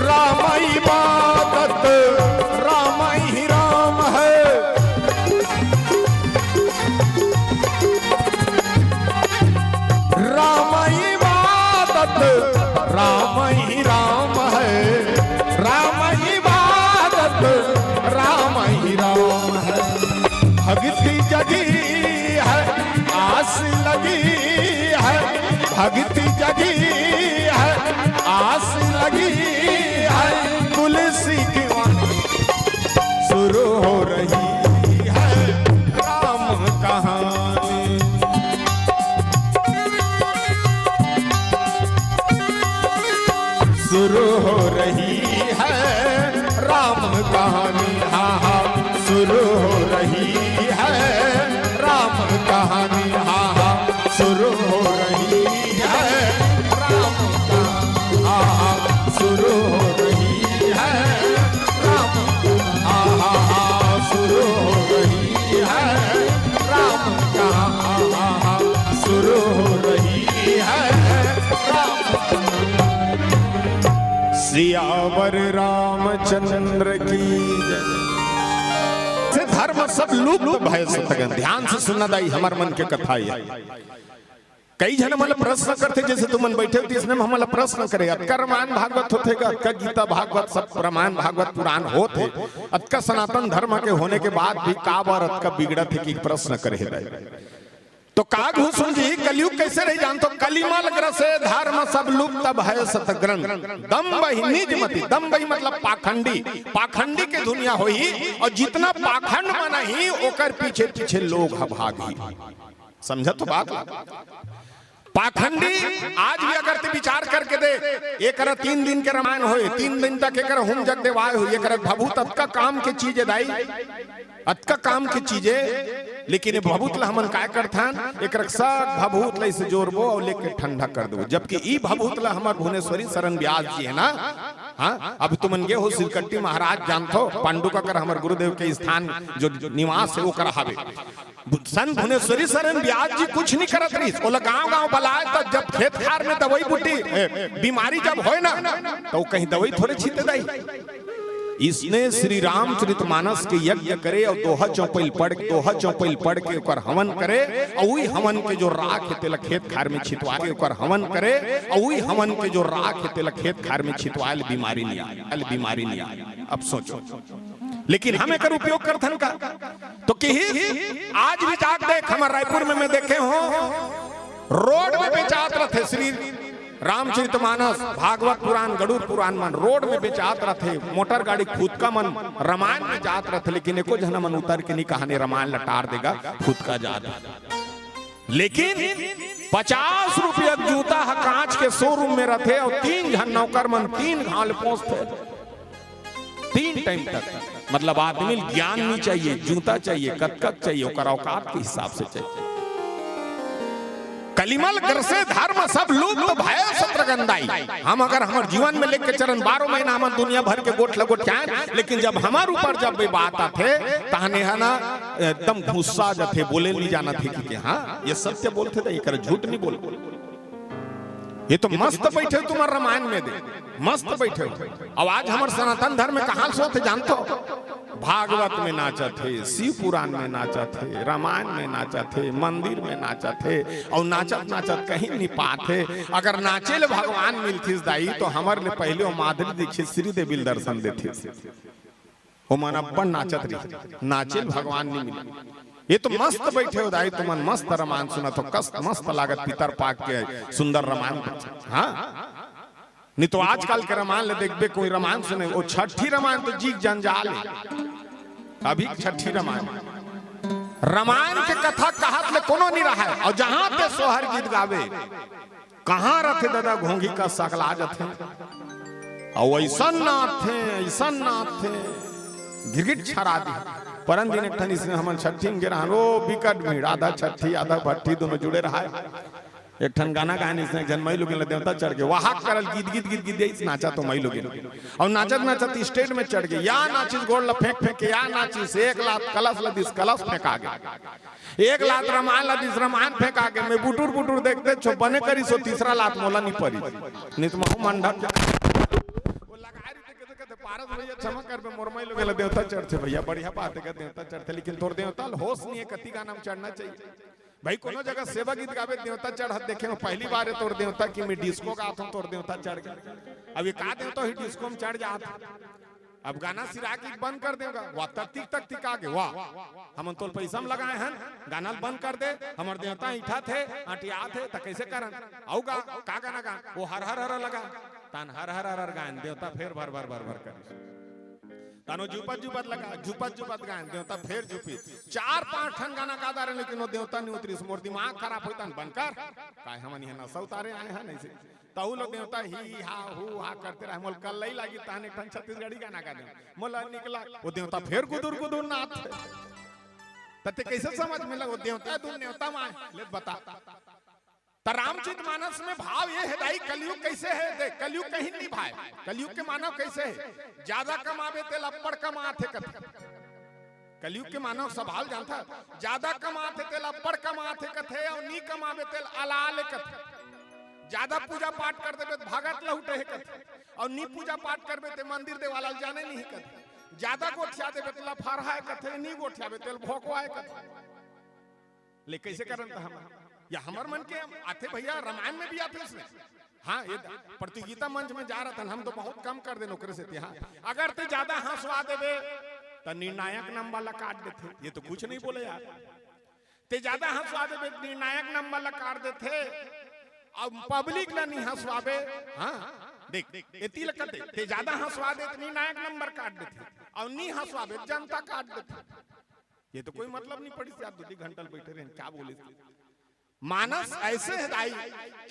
राम इबादत, राम ही राम है। राम इबादत, राम ही राम है। राम इबादत, राम ही राम है। भक्ति जगी है, आस लगी है, भक्ति जगी है, आस लगी है, तुलसी की वाणी। शुरू हो रही है राम कहानी। शुरू हो रही है राम कहानी, हाँ, हाँ, शुरू हो रही है राम कहानी, हाँ, हाँ, शुरू हो रही है राम कहानी, हाँ, हाँ, शुरू हो रही है राम, हाँ, हाँ, हाँ, शुरू हो रही है राम कहानी, हाँ, हाँ, शुरू हो रही है राम। सियावर रामचंद्र की जय। से धर्म सब लुप्त भय सतगन। ध्यान से सुनना दाई, हमर मन के कथा ये। कई झन हमला प्रश्न करथे, जैसे तुमन बैठे हो, इसने हमला प्रश्न करे, अतका रामायण भागवत होथे का, अतका गीता भागवत, सब रामायण भागवत पुराण होथे, अतका सनातन धर्म के होने के बाद भी काबर अतका बिगड़त हे कि प्रश्न करे हे दाई। तो का घुसुन जी, कलयुग कैसे रही जानथो? कलिमल ग्रसे धर्म सब लुप्त भय सत ग्रंथ। दम्भही निज मति, दम्भही मतलब पाखंडी, पाखंडी के दुनिया होही, और जितना पाखंड मन ही ओकर पीछे पीछे लोग ह भागही। समझत हो बात ला? पाखंडी आज भी अगर ते विचार करके दे, एकरा तीन दिन के रामायण होए, तीन दिन तक एकरा होम जग देवाय होए, एकरा भभूत अतका काम के चीज है दाई, अतका काम के चीज है। लेकिन ये भभूत ला हमन काय करथन, एकरा सब भभूत ला इसे जोरबो और लेके ठंडा कर देबो। जबकि ई भभूत ला हमर भुवनेश्वरी शरण व्यास जी है ना, हाँ, अब तुमन गे हो सिरकट्टी महाराज जानथो, पांडु काकर हमर गुरुदेव के स्थान जो निवास है वो कर हवे। संत भुवनेश्वरी शरण व्यास जी कुछ नहीं करत रहिस, ओला गांव गांव बलाय त जब खेत खार में दवाई बूटी, ए, बीमारी जब होय ना, तो कहीं दवाई थोड़े छीते दाई। इसने श्री रामचरित मानस के यज्ञ करे और दोहा चौपैल पढ़, दोहा चौपैल पढ़ के ओकर हवन करे, और वही हवन के जो राख है तेला खेत खार में छितवा के ओकर हवन करे, और वही हवन के जो राख है तेला खेत खार में छितवाए ले बीमारी नहीं आए, बीमारी नहीं आए। अब सोचो, लेकिन हम एकर उपयोग करथन का? तो किहिस, आज भी जाके देख, हमर रायपुर में मैं देखे हों, रोड में बेचात रथे श्री रामचरितमानस, भागवत पुराण, गरुड़ पुराण मन रोड में बेचात रथे, मोटर गाड़ी फुतका मन रामायण में जात रथे, लेकिन एको झन मन उतर के नहीं कहने रामायण ला टार देगा, फुतका जात। लेकिन पचास रुपया जूता ह कांच के शोरूम में रथे और तीन झन नौकर मन तीन घाल पोंछथे। तीन टाइम तक, मतलब आदमी ल ज्ञान नहीं चाहिए, जूता चाहिए, कतकक चाहिए, ओकर औकात के हिसाब से चाहिए। कलिमल ग्रसे धर्म सब लुप्त भय सत ग्रंथ दाई। हम अगर हमर जीवन में लेके चलन, बारह महीना हमन दुनिया भर के गोठ लगोट के आए, लेकिन जब हमर ऊपर जब भी बात आथे, तहने है ना एकदम गुस्सा जाथे, बोले नहीं जाना थे कि, कि हाँ, ये सत्य बोलथे त एकर झूठ नहीं बोल। ये तो मस्त बैठे हो तुम्हार रामायण में दे, मस्त बैठे हो। अब आज हमर सनातन धर्म में कहाँ से होते जानथो? भागवत में नाचत हे, शिव पुराण में नाचत हे, रामायण में नाचत हे, मंदिर में नाचत हे, और नाचत नाचत कहीं नहीं पात हे। अगर नाचे ले भगवान मिलथिस दाई, तो हमर ले पहले वो माधुरी दीक्षित श्रीदेवी ल दर्शन देथिस। ओमन अब्बड़ नाचत रही, नाचे ल भगवान नहीं मिले। ये तो मस्त बैठे हो दाई, तुमन मस्त रामायण सुनत हो, कस मस्त लागत पितर पाक के सुंदर रामायण। हाँ, नहीं तो आजकल के रामायण ले देखबे, कोई रामायण सुने, वो छठी रामायण तो जीक जंजाल है। अभी छठी रामायण, रामायण के कथा कहत ले कोनो नहीं रहा है, और जहां ते सोहर गीत गावे, कहाँ रथे दादा, घोंघी का सकला जथे। अउ ऐसन नाथे, ऐसन नाथे, गिरगिट छरा दे। परन दिन एक ठन इसने हमन छट्ठी में गे रहन, ओ बिकट भीड़, आधा छट्ठी, आधा भट्ठी, दोनों जुड़े रहा। एक ठन गाना गायन इसने, एक झन मई लोगिन ला देवता चढ़ के, वाहक करल गीत, गीत, गीत, गीत, गीत, नाचा तो मई लोगिन। और नाचत, नाचत स्टेज में चढ़ के, या नाचिस गोड़ ला फेंक, फेंक के, या नाचिस, एक लात कलश ला दिस, कलश फेंका गया। एक लात रामायण ला दिस, रामायण फेंका के मैं बुटुर बुटुर देखते छो, बने करिस हो, तीसरा लात मोला नहीं परी, नहीं तो महू मंडा के। वो लगाए रहिते, कहते, कहते, "पारस भैया, क्षमा करबे, मोर मई लोगिन ला देवता चढ़थे भैया।" बढ़िया बात है, देवता चढ़थे, लेकिन तोर देवता ल होश नहीं है, कति गाना में चढ़ना चाहिए। भाई, कोनो जगह सेवा गीत गावे, देवता चढ़त देखे हो, पहली बार है तोर देवता कि मैं डिस्को गात हूँ, तोर देवता चढ़ गया। अब ये का देवता ही डिस्को में चढ़ जात? अब गाना सिरा के बंद कर देगा, वाह, तक तिक, तक तिक आगे, वाह, हमन तोर पैसा में लगाए हन, गाना ल बंद कर दे, हमर देवता ऐठा थे, अटिया थे, त कैसे करन? अउ गा, का गाना गा? वो हर हर हर लगा, तान हर हर हर हर गायन, देवता फेर भर भर भर भर करिस। तानो जुपत जुपत लगा, जुपत जुपत गायन, देवता फेर जुपिस। चार पांच ठन गाना गा डारे, लेकिन वो देवता नहीं उतरिस। मोर दिमाग खराब होई, तान बंद कर, काय हमन यहाँ नशा उतारे आए हैं, नहीं से। तहु लो देवता ही हा हू हा करते रहे, मोल कल लई लागी, तान एक ठन छत्तीसगढ़ी गाना गा दे, मोला निकला। वो देवता फेर गुदुर गुदुर नाथ। तते कैसे समझ में लग, वो देवता दू नेवता माय, ले बता। त रामचरित मानस में भाव ये है दाई, कलयुग कैसे है? देख, कलयुग कहीं नहीं भाई, कलयुग के मानव कैसे है? ज्यादा कमावे तेल अब्बड़ कमाथे कथे। कलयुग के मानव सवाल जानता, ज्यादा कमाथे तेल अब्बड़ कमाथे कथे, और नी कमावे तेल अलाल कथे। ज्यादा पूजा पाठ कर देबे त भगत लहुटे है कथे, और नी पूजा पाठ करबे ते मंदिर देवाला ल जाने नहीं कथे। ज्यादा गोठिया देबे तेल फरहा है कथे, नी गोठियाबे तेल भोकवा है कथे। ले कैसे करन त हम? या हमर मन के आथे भैया, रामायण में भी आथे इसमें। हाँ, ये प्रतियोगिता मंच में जा रहा था, हम तो बहुत कम कर देन ओकरे से। हाँ, अगर ते ज्यादा हंसवा देबे, त निर्णायक नंबर ला काट देथे। ये तो कुछ नहीं बोले यार। ते ज्यादा हंसवा देबे त निर्णायक नंबर ला काट देथे, अउ पब्लिक ला नहीं हंसवाबे। हाँ, देख, एती ला कते, ते ज्यादा हंसवा दे त निर्णायक नंबर काट देथे, अउ नहीं हंसवाबे त जनता काट देथे। ये तो कोई मतलब नहीं पड़िस यार, दो तीन घंटा बैठे रहे, क्या बोले? मानस ऐसे है दाई,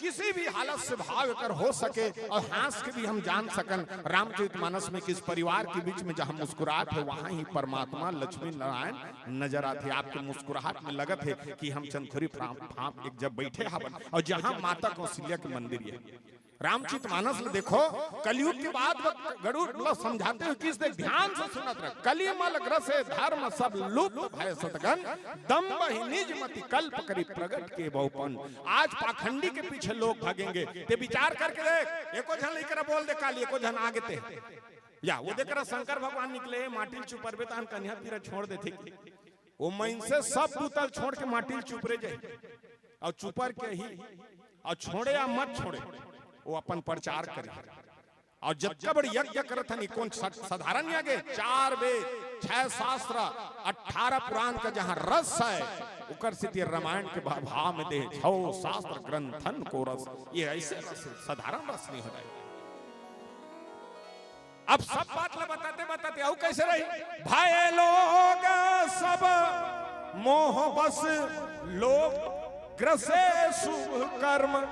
किसी भी हालत से भाव एकर हो सके और हंस के भी हम जान सकन। रामचरित मानस में किस परिवार के बीच में जहां मुस्कुराहट है, वहां ही परमात्मा लक्ष्मी नारायण नजर आथे। आपके मुस्कुराहट में लगत है कि हम चंदखुरी फार्म, फार्म एक जब बैठे हवन और जहां माता कौशल्या के मंदिर है। रामचरित मानस ल देखो, कलयुग के बाद वो गरुड़ मतलब समझाते हुए किस देख, ध्यान से सुनत रह। कलिमल ग्रसे धर्म सब लुप्त भय सतगन, दम्भ ही निज मति कल्प करी प्रगट के बहुपन। आज पाखंडी के पीछे लोग भागेंगे। ते विचार करके देख, एको झन लइका बोल दे काली, एको झन आगे ते। या वो देख रहा शंकर भगवान निकले, माटी ल चुपरबे तहन कन्या पीरा छोड़ देथे। वो मइनसे सब बुतल छोड़ के माटी ल चुपरे जाही, अउ चुपर के ही, अउ छोड़े या मत छोड़े, वो अपन प्रचार करे। अउ जतका बड़ यज्ञ करत हन, कोन सा-, साधारण यज्ञ? चार वेद, छह शास्त्र, अठारह पुराण का जहां रस है, ओकर सेती रामायण के भा-, भाव में दे, छह शास्त्र ग्रंथन को रस। ये ऐसे रस, साधारण रस नहीं हो जाए। अब सब बात ला बताते बताते अउ कैसे रही? भय लोग सब मोह बस, लोभ ग्रसे शुभ कर्म।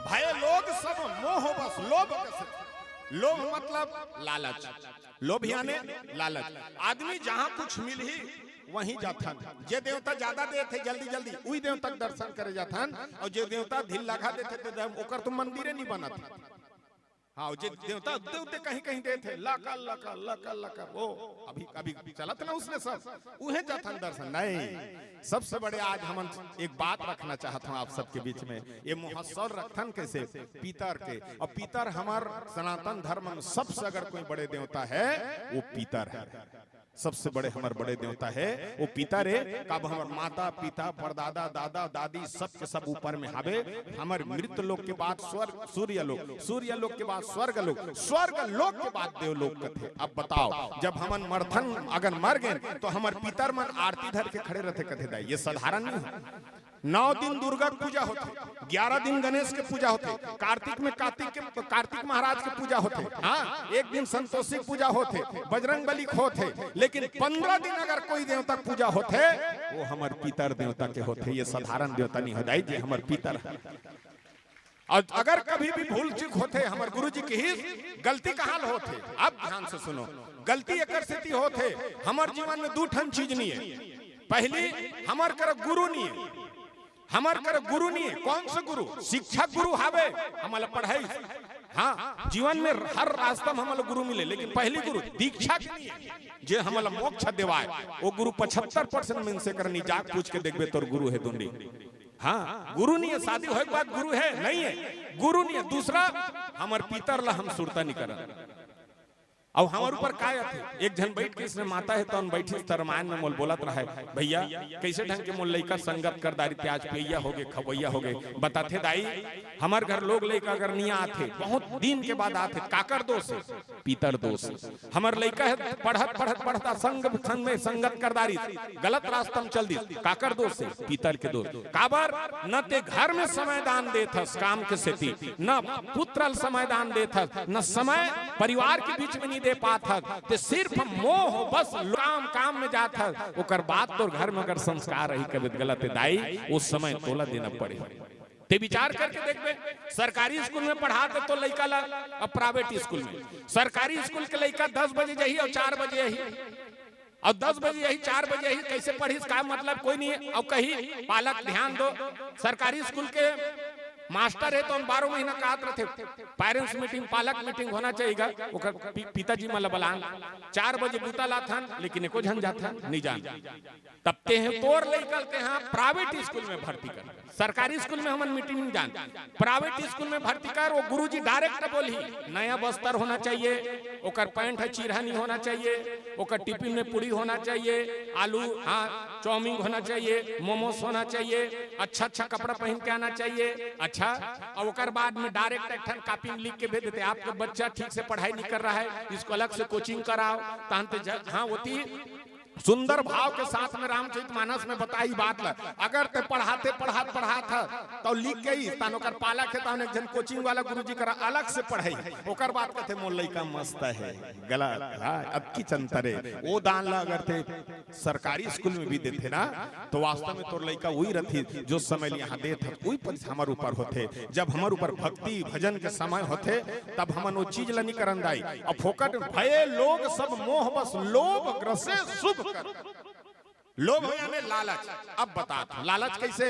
भय लोग सब मोह बस, लोभ ग्रसे। लोभ मतलब लालच, लोभ यानी लालच। आदमी जहां कुछ मिलही वहीं जाथन। जे देवता ज्यादा देथे जल्दी जल्दी, उही देवता के दर्शन करे जाथन, अउ जे देवता ढील लगा देथे ते देव-, ओकर तो मंदिरे नहीं बनत। हाँ, जे देवता उत्ते उत्ते कहीं कहीं देथे, लकर लकर लकर लकर, वो अभी अभी चलत ना उसने सब, उहे जाथन दर्शन नहीं। सबसे बड़े आज हमन एक बात रखना चाहत हूँ आप सबके बीच में, ये महोत्सव रखथन कैसे? पितर के। और पितर हमर सनातन धर्म में सबसे अगर कोई बड़े देवता है, वो पितर है। सबसे बड़े हमर बड़े देवता है वो पितर है। कब हमर माता पिता परदादा दादा दादी सबके सब ऊपर में हावे। हमर मृत लोक के बाद स्वर्ग, सूर्य लोक, सूर्य लोक के बाद स्वर्ग लोक, स्वर्ग लोक के बाद देवलोक कथे। अब बताओ, जब हमन मरथन अगर मर गए तो हमर पितर मन आरती धर के खड़े रहथे, कथे दाई ये साधारण नहीं है। नौ दिन दुर्गा के पूजा होथे, ग्यारह दिन गणेश के पूजा होथे, कार्तिक में कार्तिक के, कार्तिक महाराज के पूजा होथे, हाँ, एक दिन संतोषी के पूजा होथे, बजरंग बली के होथे, लेकिन पंद्रह दिन अगर कोई देवता के पूजा होथे, वो हमर पितर देवता के होथे। ये साधारण देवता नहीं हो जाए, जे हमर पितर है। और अगर कभी भी भूल चूक होथे, हमर गुरु जी की ही गलती कहाँ ले होथे? अब ध्यान से सुनो, गलती एकर सेती होथे, हमर जीवन में दू ठन चीज नहीं है। पहली, हमर कर गुरु नहीं है, हमर कर गुरु नहीं है। कौन से गुरु? शिक्षक गुरु हावे, हमला पढ़ाई। हाँ, जीवन में हर रास्ता में हमला गुरु मिले, लेकिन पहली गुरु दीक्षा के नहीं है, जे हमला मोक्ष देवाए। वो गुरु पचहत्तर परसेंट मनसे कर नहीं, जाके पूछ के देखबे, तोर गुरु है दुंडी। हाँ, गुरु नहीं है, शादी होए के बाद गुरु है, नहीं है, गुरु नहीं है। दूसरा, हमर पितर ला हम सुरता नहीं करन। अउ हमर ऊपर काय आथे? एक झन बैठ के इसने माता है, तौन बैठी त रामायण में मोल बोलत रहे, "भैया, कैसे ढंग के मोल लइका संगत कर दारी, ते आज पियैया होगे, खवैया होगे।" बताथे, "दाई, हमर घर लोग लइका अगर नहीं आथे, बहुत दिन के बाद आथे, काकर दोष है?" पितर दोष है। हमर लइका है, पढ़त, पढ़त, पढ़त, संग, संग में संगत कर दारी, गलत रास्ता में चल दी, काकर दोष है? पितर के दोष। काबर? न ते घर में समय दान देत हस काम के सेती, न पुत्र ल समय दान देत हस, न समय परिवार के बीच में नहीं दे पात हस, ते सिर्फ मोह बस काम, काम में जात हस, ओकर बाद तोर घर में अगर संस्कार रही कबे त गलत है दाई, उस समय तोला देना पड़े। ते विचार करके देखबे, सरकारी स्कूल में पढ़ात तो लइका ला, अब प्राइवेट स्कूल में, सरकारी स्कूल के लइका दस बजे जाही और चार बजे आही, और दस बजे आही, चार बजे आही, कैसे पढ़िस, का मतलब, कोई नहीं। और कही, "पालक ध्यान दो।" सरकारी स्कूल के मास्टर है तो हम बारह महीना कहत रहथे, पेरेंट्स मीटिंग, पालक मीटिंग होना चाहिए। ओकर पि-, पिताजी मन ला बलान, चार बजे बूता लाथन, लेकिन एको झन जाथन, नहीं जान। तब ते हैं तोर लइका ल ते हाँ प्राइवेट स्कूल में भर्ती कर, सरकारी स्कूल में हमन मीटिंग नहीं जान, प्राइवेट स्कूल में भर्ती कर। वो गुरुजी डायरेक्ट बोलही, नया बस्तर होना चाहिए, ओकर पैंट है चीरहा नहीं होना चाहिए, ओकर टिफिन में पूरी होना चाहिए, आलू, हाँ, चाउमीन होना चाहिए, मोमोस होना चाहिए, अच्छा अच्छा कपड़ा पहन के आना चाहिए। अच्छा, और ओकर बाद में डायरेक्ट एक ठन कॉपी में लिख के भेज देते, "आपका बच्चा ठीक से पढ़ाई नहीं कर रहा है, इसको अलग से कोचिंग कराओ।" तहन ते ज-, हाँ, होती सुंदर भाव के साथ में रामचरित मानस में बताही बात ल। अगर ते पढ़ाते, पढ़ात, पढ़ात ह, त लिख के ही, तहन ओकर पालक हे, तहन एक झन कोचिंग वाला गुरुजी करा अलग से पढ़ाही, ओकर बाद कथे, "मोर लइका मस्त हे।" गलत, हाँ, अतकी चंतर हे। ओ दान ल अगर ते सरकारी स्कूल में भी देथे ना, तो वास्तव में तोर लइका वही रथे, जो समय ल यहाँ देत हस, वही पद हमर ऊपर होथे। जब हमर ऊपर भक्ति, भजन के समय होथे, तब हमन वो चीज ल नहीं करन दाई। अब फोकट में भये लोग सब मोह बस लोभ ग्रसे शुभ कर। लोभ हो यानी लालच। अब बतात हूँ, लालच कैसे?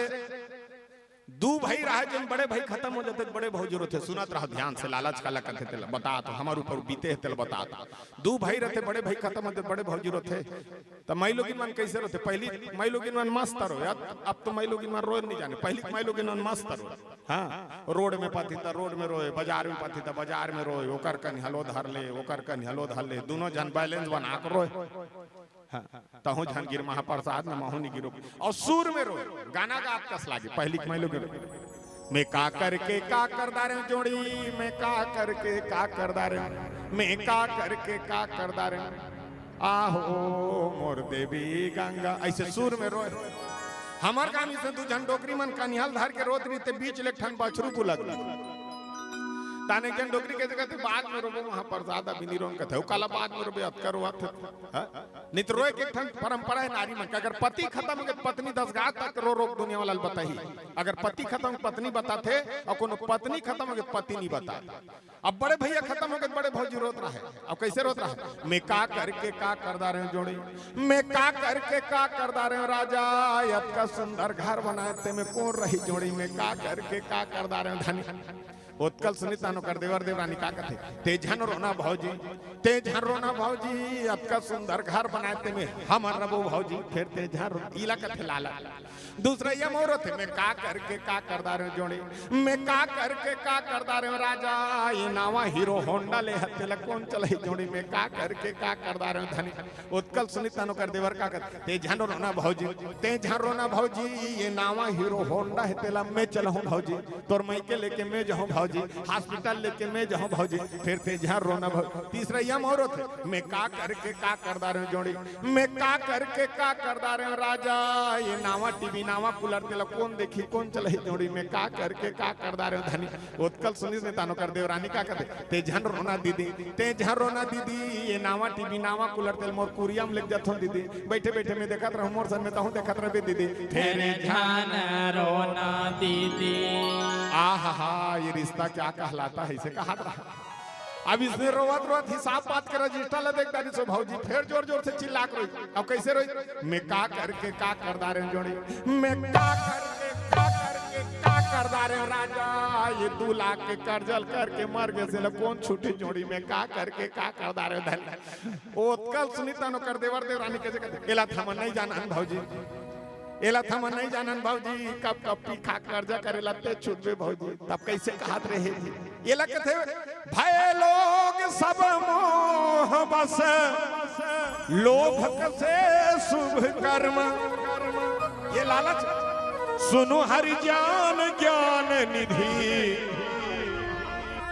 दू भाई रहे, जब बड़े भाई खतम हो जाथे, बड़े भौजी रोथे। सुनत रहो ध्यान से, लालच काला कथे तेला बतात हूँ, हमर ऊपर बीते हे तेला बतात हूँ। दू भाई रथे, बड़े भाई खतम हो जाथे, बड़े भौजी रोथे। त माईलोगिन मन कैसे रोथे? पहिली माईलोगिन मन मस्त रोय, अब, अब तो माईलोगिन मन रोय नहीं जाने, पहिली माईलोगिन मन मस्त रोय। हाँ, रोड में पाथे त रोड में रोय, बाजार में पाथे त बाजार में रोय, ओकर कन हलो धर ले, ओकर कन हलो धर ले, दूनों झन बैलेंस बना के रोय। हाँ, तहूँ झन गिर महाप्रसाद में महूँ नहीं गिरो। अउ सुर में रोय, गाना गात कस लागे, पहिली माईलोगिन रोय। मैं का करके का कर डारेंव जोड़ी, मैं का करके का कर डारेंव, मैं का करके का कर डारेंव, आहो मोर देवी गंगा, अइसे सुर में रोय। हमर गानी से दू झन डोकरी मन कनिहा ल धर के रोत रहिथे, बीच ले एक ठन बछरू बुलत। तहन एक झन डोकरी कथे, "बाद में रोबो महाप्रसाद, अभी नहीं रोन," कथे, "ओ काला बाद में रोबे, अतका रोवत हे।" हाँ? नित रोए के एक ठन परंपरा हे नारी मन के, अगर पति खतम होगे त पत्नी दस गाँव तक रो रो के दुनिया वाला ल बताही। अगर पति खतम होगे त पत्नी बताथे, अउ कोनो पत्नी खतम होगे त पति नहीं बता। अब बड़े भैया खतम होगे त बड़े भौजी रोत रहे। अब कैसे रोत रहे? मैं का करके का कर डारेंव जोड़ी, मैं का करके का कर डारेंव राजा, अतका सुंदर घर बनाए ते में कोन रही जोड़ी, मैं का करके का कर डारेंव धनी। ओतका ल सुनी तहन ओकर देवर देवरानी का कथे, "ते झन रोना भौजी, ते झन रोना भौजी, अतका सुंदर घर बनाए ते में हमन रबो भौजी, फेर ते झन रो।" इला कथे लालच। दूसरा ये मोर होथे, "मैं का करके का कर डारेंव जोड़ी, मैं का करके का कर डारेंव राजा, ये नावा हीरो होंडा ले हते ला कोन चलाही जोड़ी, मैं का करके का कर डारेंव धनी।" ओतका ल सुनी तहन ओकर देवर का कथे, "ते झन रोना भौजी, ते झन रोना भौजी, ये नावा हीरो होंडा हे तेला मैं चलाहूँ भौजी, तोर मइके लेके मैं जाहूँ भौजी, हॉस्पिटल लेके मैं जाहूँ भौजी, फेर ते झन रोना भौजी।" तीसरा ये मोर होथे, "मैं का करके का कर डारेंव जोड़ी, मैं का करके का कर डारेंव राजा, ये नावा टीवी नावा कूलर तेला कोन देखी कोन चलाही जोड़ी, मैं का करके का कर डारेंव धनी।" ओतका ल सुनिस ने तहन ओकर देवरानी का कथे, "ते झन रोना दीदी, ते झन रोना दीदी, ये नावा टीवी नावा कूलर तेला मोर कुरिया में लेके जाथों दीदी, बैठे बैठे मैं देखत रहूँ, मोर संग में तहूँ देखत रहबे दीदी।" "ते झन रोना दीदी।" आहा हा, ये रिश्ता क्या कहलाता है, इसे कहा था। अब इसने रोवत रोवत हिसाब बात के रजिस्टर ला देख डारिस ओ भौजी, फेर जोर जोर से चिल्ला के रोई। अब कैसे रोई? "मैं का करके का कर डारेंव जोड़ी, मैं का करके का करके का कर डारेंव राजा, ये दू लाख के कर्जा ल करके मर गे से ला कोन छूटी जोड़ी, मैं का करके का कर डारेंव धनी।" ओतका ल सुनी तहन ओकर देवर देवरानी कथे, "एला त हमन नहीं जानन भौजी, एला त हमन नहीं जानन भौजी, कब कब पी खा कर्जा करे ला ते छूटबे भौजी।" तब कैसे कहत रहे जी? एला कथे, "भय लोग सब मोह बस, लोभ कसे शुभ कर्म।" ये लालच, "सुनु हरि ज्ञान ज्ञान निधि,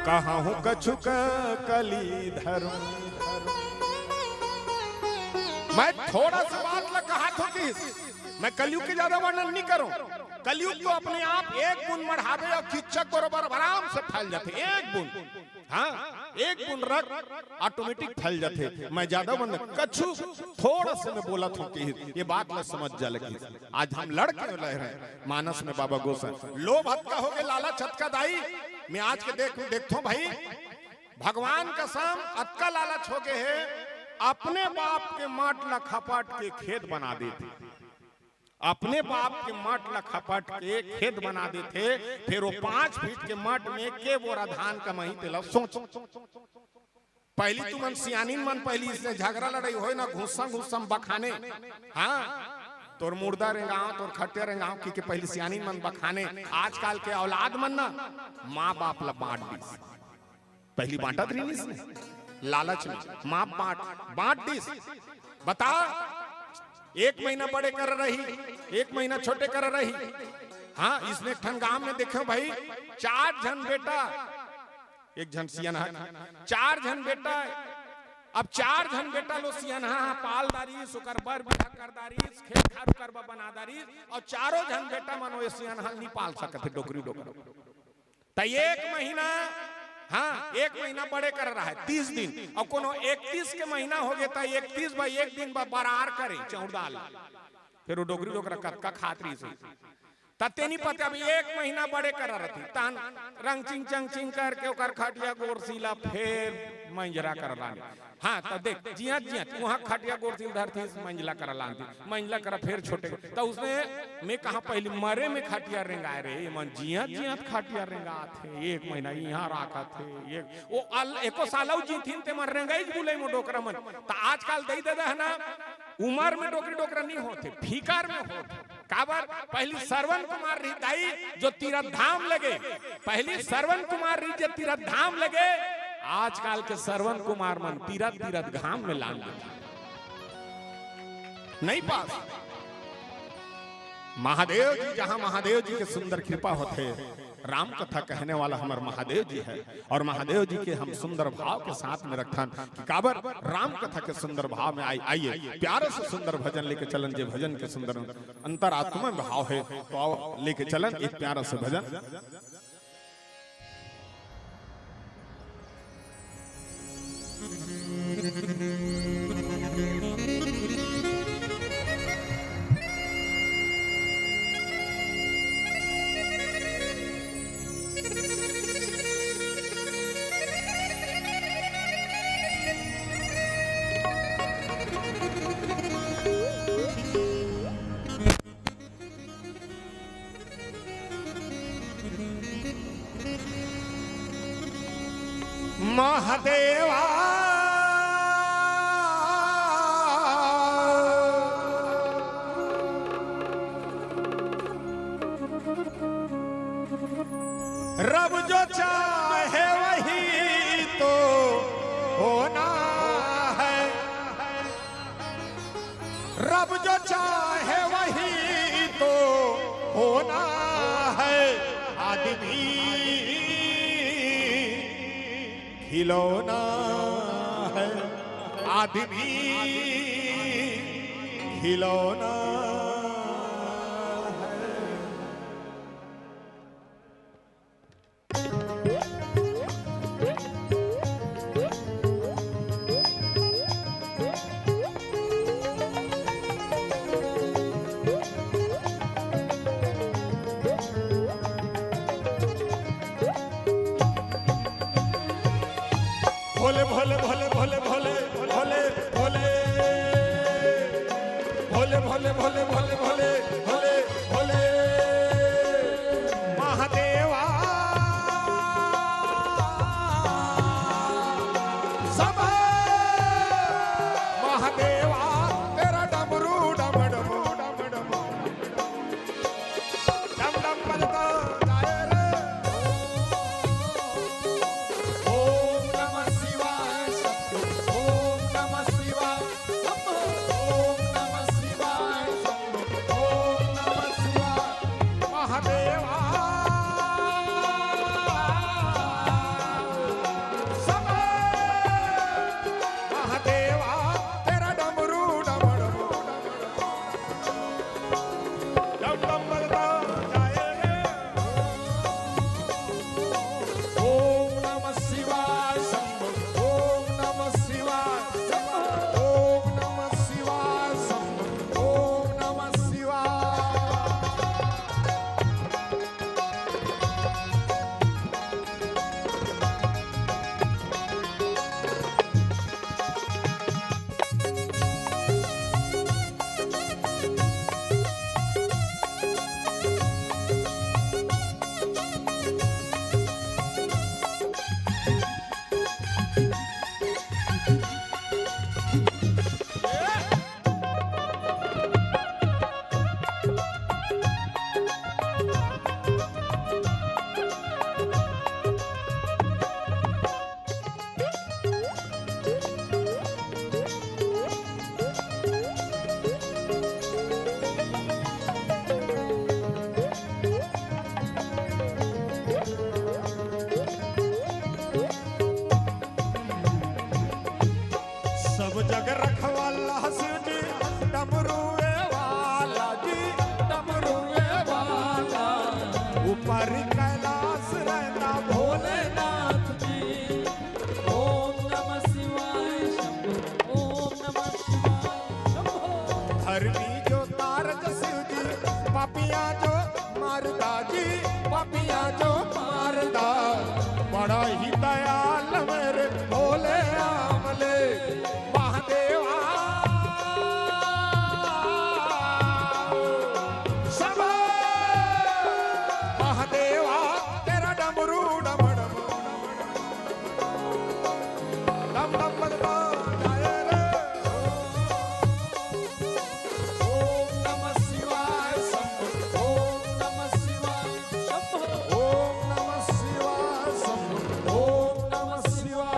कहहु कछु क कली धर्म।" मैं थोड़ा सा बात ला कहत हों कि मैं कलयुग के ज्यादा वर्णन नहीं करूं। कलयुग तो अपने आप एक बूंद मढ़ाबे अउ किच्चक बरोबर आराम से फैल जाथे। एक बूंद, हाँ, एक बूंद रक्त ऑटोमेटिक फैल जाथे। मैं ज्यादा वर्णन कछु, थोड़ा से मैं बोलत हों कि ये बात ला समझ जा लगी। आज हम लड़ के रह रहे हैं मानस में बाबा गोसाई। लोभ अतका होगे, लालच अतका दाई। मैं आज के देख, देखथों भाई, भगवान कसम अतका लालच होगे हे, अपने बाप के माट ला खपट के खेत बना देथे। अपने बाप के माट ला खपट के खेत बना देथे, फेर वो पाँच फीट के माट में के बोरा धान कमाही तेला सोच। पहिली तुमन सियानिन मन पहिली इसने झगरा लड़ाई होय ना, घुस्सा घुस्सा म बखाने, हाँ, तोर मुर्दा रेंगाव, तोर खटिया रेंगाव, कि के पहिली सियानिन मन बखाने। आजकल के औलाद मन ना माँ बाप ला बांट दिस। पहिली बांटत रहिस ने, लालच में माँ बाप बांट, बांट दिस। बता, एक महीना बड़े कर रही, एक महीना छोटे कर रही। हाँ, इसने एक ठन गांव में देखे भाई, चार झन बेटा, एक झन सियन हे, चार झन बेटा, अब चार झन बेटा लो सियनहा ह पाल डारिस, ओकर बर बिहा कर डारिस, खेत खार ओकर बर बना डारिस, अउ चारों झन बेटा मन ओ सियनहा ल नी पाल सकत हे, डोकरी डोकरा। त एक महीना, हाँ, एक महीना बड़े कर रहा है, तीस दिन, अउ कोनो इकतीस के महीना हो गे, त इकतीस बा एक दिन बा बरार करे चौड़दाल, फेर ओ डोकरी डोकरा कतका खात रहिस। त तेनी पते अब एक महीना बड़े कर रहिथे, तहन रंग चिंग चंग चिंग करके ओकर खटिया गोरसी ला फेर मंजरा कर लाने। हाँ, त देख, जियत जियत उहाँ खटिया गोरसी ल धरतिस, मंजला कर लानतिस, मंजला कर फेर छोटे। त उसने में कहा पहली मरे में खटिया रेंगाए रे, मन जियत जियत खटिया रेंगात हे, एक महीना इहाँ राखत हे, एक, ओ अल-, एको साल अउ जीथिन ते मन रेंगाई बुलई मो डोकरा मन। त आजकल दई ददा है ना, उमर में डोकरी डोकरा नी होथे, फिकर में होथे। काबर? पहली श्रवण कुमार रहिस दाई जो तीरथ धाम लगे, पहली श्रवण कुमार रहिस जे तीरथ धाम लगे, आजकल के श्रवण कुमार मन तीरथ तीरथ घाम में लान देथे। नहीं पास। महादेव जी, जहां महादेव जी के सुंदर कृपा होथे, राम कथा कहने वाला हमर महादेव जी है, और महादेव जी के हम सुंदर भाव के साथ में रखथन कि काबर राम कथा के सुंदर भाव में आई। आइए, प्यारे से सुंदर भजन लेके चलन, जे भजन के सुंदर अंतरात्मा भाव है, तो आओ लेके चलन एक प्यारा से भजन। महादेवा। रब जो चाहे वही तो होना है, रब जो चाहे वही तो होना है, आदमी खिलौना है, आदमी खिलौना है। भोले भोले भोले भोले भोले भोले भोले भोले भोले भोले भोले भोले भोले भोले महादेवा। सब महादेवा तेरा डमरू डम डम डम डम डम बजता जाए रे। ओम नमः शिवाय शंभो, ओम नमः शिवाय शंभो, ओम नमः शिवाय शंभो, ओम धरमी जो तारज शिव जी, पापियां जो मारदा जी, पापियां जो मारदा। बड़ा ही दयाल मेरे भोले आमले महादेवा। सब महादेवा तेरा डमरू डम डम, डम डम बजता जाए रे। ओम नमः शिवाय शंभो, ओम नमः शिवाय शंभो, ओम नमः शिवाय शंभो, ओम नमः शिवाय।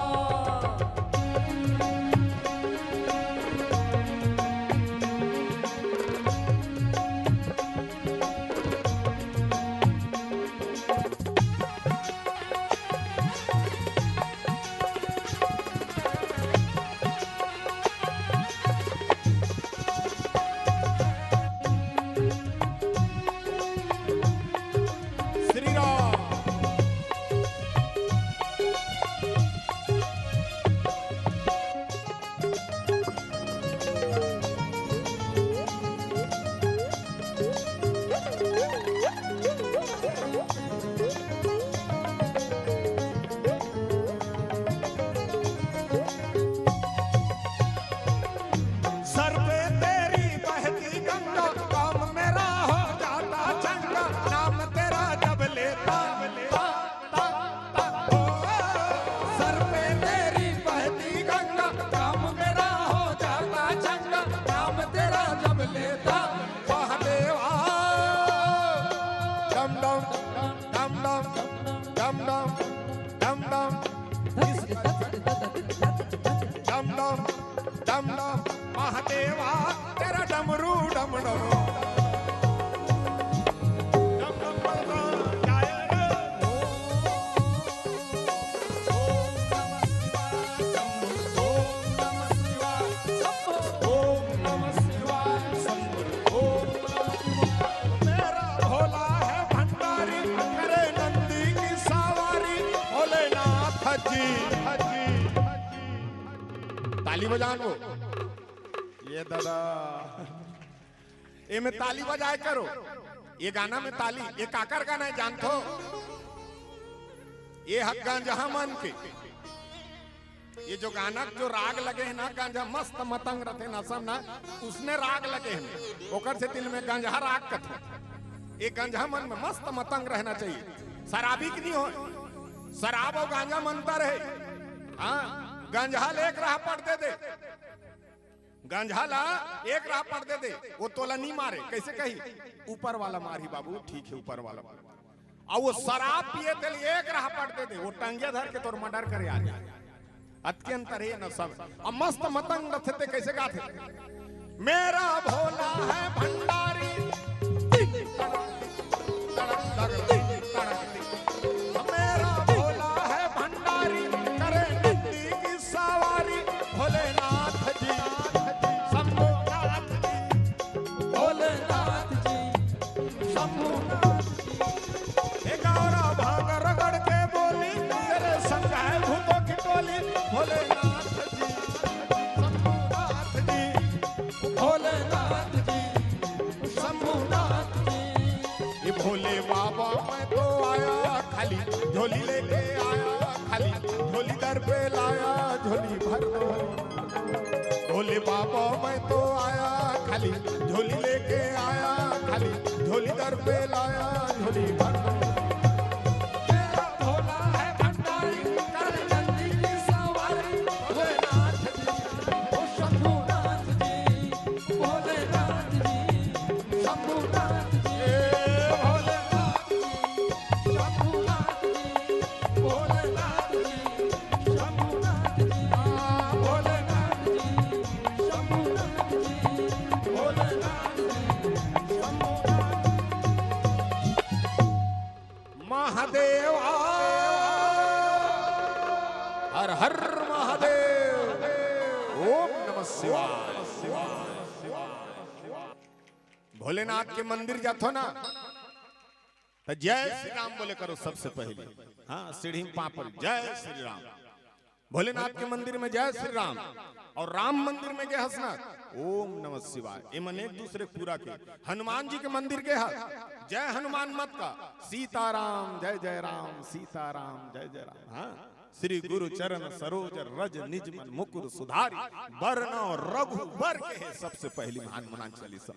श्री राम। सर पे तेरी बहती गंगा, काम मेरा हो जाता चंगा, नाम तेरा जब लेता। सर पे तेरी बहती गंगा, काम मेरा हो जाता चंगा, नाम तेरा जब लेता। महादेवा। डम डम, डम डम, डम डम, डम डम। डम डम, डम डम, महादेवा तेरा डमरू डम डम। डम डम बजता जाए रे। ओम नमः शिवाय शंभो, ओम नमः शिवाय शंभो, ओम नमः शिवाय शंभो, ओम नमः शिवाय। मेरा भोला है भंडारी, करे नंदी की सवारी, भोलेनाथ जी। ताली बजान वो। ये दादा, एमे ताली बजाए करो। ये गाना में ताली, ये काकर गाना है जानथो? ये हक गांजहा मन के। ये जो गाना जो राग लगे है ना, गांजा मस्त मतंग रथे ना, सब ना, उसने राग लगे है, ओकर से दिल में गांजहा राग कथे। ये गांजहा मन में मस्त मतंग रहना चाहिए। शराबी की नहीं हो, शराब और गांजा मनता रहे। हाँ, गांजहा ले एक राह पट दे दे। गंजहा ला एक राह पट दे दे, वो तोला नी मारे। कैसे कही? ऊपर वाला मारही बाबू, ठीक है, ऊपर वाला मार। और वो शराब पिए तेल एक राह पट दे दे, वो टंगिया धर के तोर मर्डर करे आ जाए। अतके अंतर है ना सब। अब मस्त मतंग रथे ते कैसे गाथे? मेरा भोला है भंडारी, मेरा भोला है भंडारी, करे नंदी की सवारी, भोलेनाथ जी, शंभुनाथ जी, भोलेनाथ जी, शंभुनाथ जी। हे गौरा भांग रगड़ के बोली, तेरे संग है भूतों की टोली, भोलेनाथ जी, शंभुनाथ जी, भोलेनाथ जी, शंभुनाथ जी। ये भोले बाबा मैं तो आया खाली झोली लेके आया, खाली झोली दर पे लाया, झोली भर दो। भोले बाबा मैं तो आया खाली झोली लेके आया, खाली झोली दर पे लाया, झोली भर दो। मेरा भोला है भंडारी, कर जल्दी की सवारी, भोलेनाथ जी, ओ शंभुनाथ जी, भोलेनाथ जी, शंभुनाथ जी, ए भोलेनाथ जी, शंभुनाथ जी, भोलेनाथ जी, शंभुनाथ जी, भोलेनाथ जी, शंभुनाथ जी, भोलेनाथ जी, शंभुनाथ। महादेवा, हर हर महादेव, ओम नमः शिवाय। भोलेनाथ के मंदिर जाथो ना, तो जय श्री राम बोले करो सबसे पहले। हाँ, सीढ़ी में पाँव पड़, जय श्री राम। भोलेनाथ के मंदिर में जय श्री राम। अउ राम मंदिर में गे हस ना, ओम नमः शिवाय, एमन एक दूसरे के पूरा के। हनुमान जी के मंदिर गे हस, जय हनुमान मत का, सीताराम, जय जय राम, सीताराम, जय जय राम। हाँ, श्री गुरु चरण सरोज रज निज मन मुकुर सुधारी, बरनउँ रघुबर कहे सबसे पहली। हनुमान चालीसा,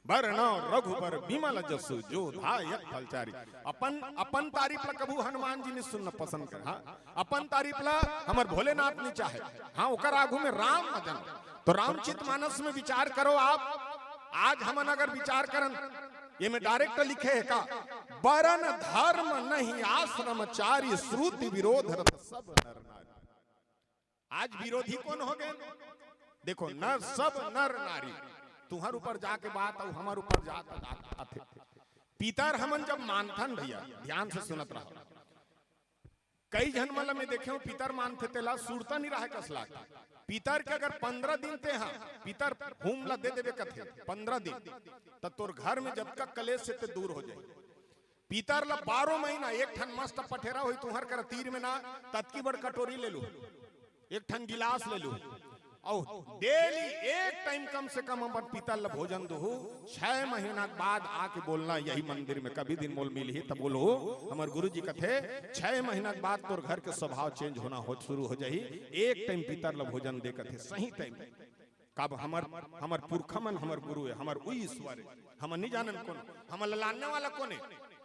बरनउँ रघुबर बिमल जसु जो दायक फलचारी। अपन, अपन तारीफ ला कभू हनुमान जी नइ सुनना पसंद करे। हाँ, अपन तारीफ ला हमर भोलेनाथ नइ चाहे। हाँ, ओकर आगू में राम भजन। तो रामचित मानस में विचार करो आप। आज हमन अगर विचार करन, एमे direct लिखे हे का, बरन धर्म नहीं आश्रम चारी, श्रुति विरोध रत सब नर नारी। आज विरोधी कोन हो गे? देखो, नर, सब नर नारी, तुंहर ऊपर जाके बात अउ हमर ऊपर जात, जात आथे। पितर हमन जब मानथन भैया, ध्यान से सुनत रहो, कई झन मन ल मैं देखे हूं, पितर मानथे, तेला सुरता नइ राहय कस लागथे। पितर के अगर पंद्रह दिन ते हा पितर हूम ला दे देबे कथे, पंद्रह दिन, त तोर घर में जतका कलेश हे ते दूर हो जाही। पितर ला बारह महीना एक ठन मस्त पठेरा होही तुंहर करा तीर में ना, ततकी बड़ कटोरी ले लू, एक ठन गिलास ले लू, अउ daily एक time कम से कम अपन पितर ला भोजन दुहू। छह महीना के बाद आके बोलना यही मंदिर में, कभी दिन मोल मिलही त बोलहू। हमर गुरु जी कथे, छह महीना के बाद तोर घर के स्वभाव change होना हो, शुरू हो जाही। एक time पितर ला भोजन दे कथे, सही time। काबर हमर, हमर पुरखा मन हमर गुरु हे, हमर उही ईश्वर हे। हमन नइ जानन कोन, हमन ला लानने वाला कोन हे?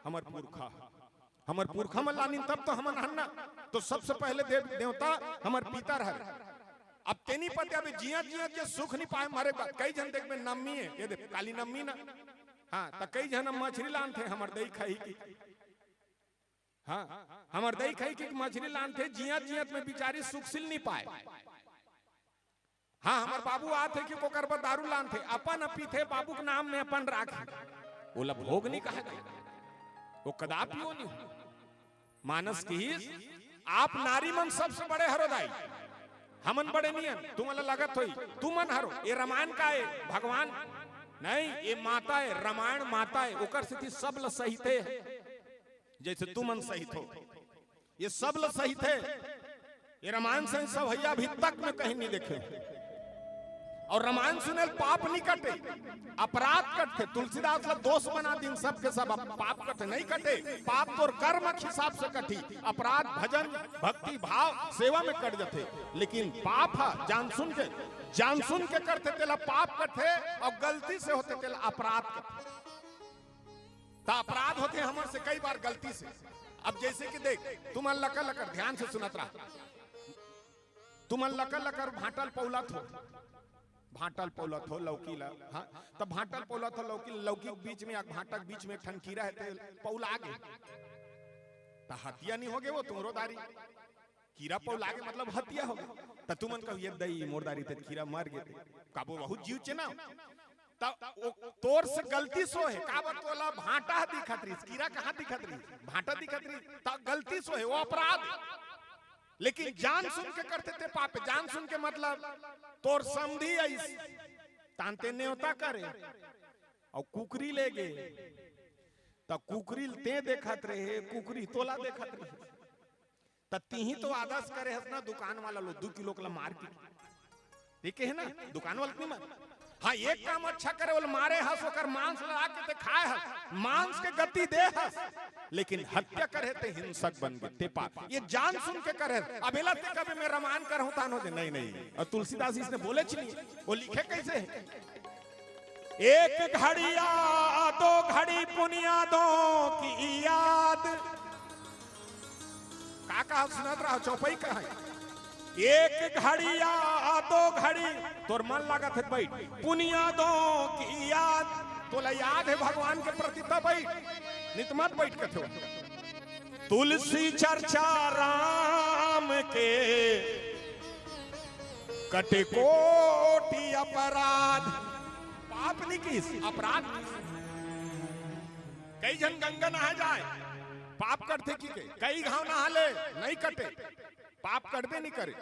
हमर पुरखा। हमर पुरखा मन लानिन तब तो हमन हन ना। तो सबसे पहले देव देवता हमर पितर हरे। अब तेनी पते अबे जियत जियत जे सुख नइ पाए, मरे के बाद। कई झन देखबे नम्मी हे, ये देख काली नम्मी ना। हाँ, त कई झन मछरी लानथे, हमर दई खाही कि, हाँ, हमर दई खाही कि मछरी लानथे, जियत जियत में बिचारी सुखसील नइ पाए। हाँ, हमर बाबू आथे कि ओकर बर दारू लानथे, अपन पीथे, बाबू के नाम में अपन राखे। ओला भोग नइ कहे गा, ओ कदापि ओ नइ हो। मानस किहिस, आप नारी मन सबसे बड़े हरो दाई, हमन बड़े नइ हन। तुमन ला लगत होही, तुमन हरो, ये रामायण का हे, भगवान नहीं, ये माता हे, रामायण माता हे, ओकर सेती सब ला सहिथे, जइसे तुमन सहिथो। ये सब ल सहिथे। ये रामायण सहित सब भैया अभी तक में कहीं नइ देखे। अउ रामायण सुने ले पाप नइ कटे, अपराध कटथे। तुलसीदास ला दोष बना दिन, सबके सब अब पाप कटे, नइ कटे। पाप तोर कर्म के हिसाब से कटही, अपराध भजन, भक्ति भाव, सेवा में कट जथे। लेकिन पाप ह जान सुन के, जान सुन के करथे तेला पाप कटथे, अउ गलती से होथे तेला अपराध कटथे। त अपराध होथे हमर से कई बार गलती से। अब जइसे कि देख, तुमन लकर लकर ध्यान से सुनत रहा, तुमन लकर लकर भांटा ल पउलत हो, भांटा ल पउलत हो लौकी ला, हाँ, त भांटा ल पउलत हो लौकी, लौकी के बीच में, या भांटा के बीच में एक ठन कीरा हे, ते पउला गे, त हतिया नइ हो गे वो तुंहरो दारी। कीरा पउला गे मतलब हतिया हो गे। त तुमन कहू, "ये दई मोर दारी ते कीरा मर गे ते।" काबर बहुत जीव चेना। त ओ तोर से गलती से होहे, काबर तोला भांटा ह दिखत रहिस, कीरा कहाँ दिखत रहिस? भांटा दिखत रहिस, त गलती से होहे, वो अपराध। लेकिन जान सुन के करथे ते पाप, जान सुन के मतलब तोर समधी आइस, तान ते नेवता करे, अउ कुकरी ले गे, त कुकरी ल ते देखत रहे, कुकरी तोला देखत रहे। त तिही तो आदस करे हस ना, दुकान वाला लो दू किलो के ला मार के। ठीक हे ना, दुकान वाला के नइ मार। हाँ, एक काम अच्छा करे, ओला मारे हस, ओकर मांस ला लाके ते खाए हस, मांस के गति दे हस, लेकिन हत्या करे ते हिंसक बन गे, ते पाप। ये जान सुन के करे हस। अब एला ते कबे मैं रामायण करहूं तान हो जे, नहीं, नहीं। अउ तुलसीदास इसने बोले च नहीं, वो लिखे कइसे हे? एक घड़ी या दो घड़ी पुनिया दो की याद। का कहा सुनत रहा, चौपाई कहा हे? एक घड़ी या दो घड़ी तोर मन लागत हे, बइठ। पुनिया दो की याद, तोला याद हे भगवान के प्रति, त बइठ, नइ त मत बइठ कथे। तुलसी चर्चा राम के कटे कोटि अपराध। पाप नइ किहिस, अपराध किहिस। कई झन गंगा नहाए जाए, पाप कटथे कि के? कई घांव नहा ले, नइ कटे, पाप कटबे नइ करे।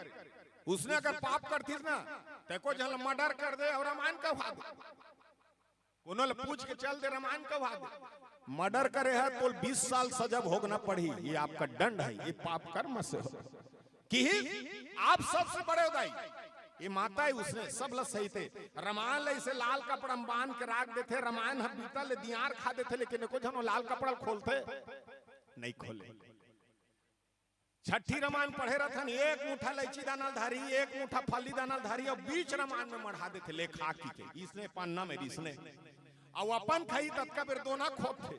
उसने अगर पाप करतिस ना, त एको झन ल murder कर दे अउ रामायण कहवा दे। कोनो ल पूछ के चल दे, रामायण कहवा दे। Murder करे हे तो बीस साल सजा भोगना पड़ही, ये आपका दंड हे, ये पाप कर्म से हो। किहिस, आप सबसे बड़े हो दाई, ये माता हे, उसने सब ल सहिथे। रामायण ल इसे लाल कपड़ा म बांध के राख देथे, रामायण ह बीता ले दियार खा देथे, लेकिन एको झन वो लाल कपड़ा ल खोलथे? नहीं खोले। छठी रामायण पढ़े रथन, एक मुठा लैची दाना ल धारी, एक मुठा फली दाना ल धारी, अउ बीच रामायण में मढ़ा देथे, ले खा की के, इसने पन्ना में रिसने। अउ अपन खाही ततका बेर दोना खोदथे,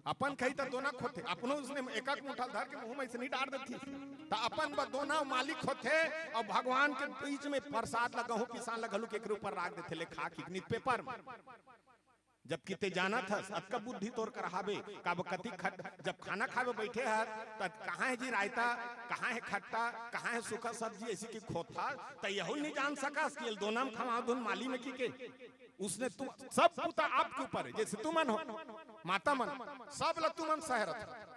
अपन खाही त दोना खोदथे, अपनो उसने एक एक मुठा ल धर के मुंह में इसने डार देथे, त अपन ब दोना मालिक होथे, अउ भगवान के बीच में प्रसाद ल गहूं पिसान ल घलू के एकरे ऊपर राख देथे, ले खा की के, नित पेपर में। जबकि ते जानत हस, अतका बुद्धि तोर कर हाबे, काबर कति खट-, जब खाना खाबे बइठे हस, त कहाँ हे जी रायता, कहाँ हे खट्टा, कहाँ हे सूखा सब्जी, अइसे कि खोथा, त यहू ल नहीं जान सकस कि एल दोना म खवाव धुन माली में की के। उसने तू, सब कुता आपके ऊपर हे, जइसे तुमन हो, माता मन, सब ल तुमन सहरत हो।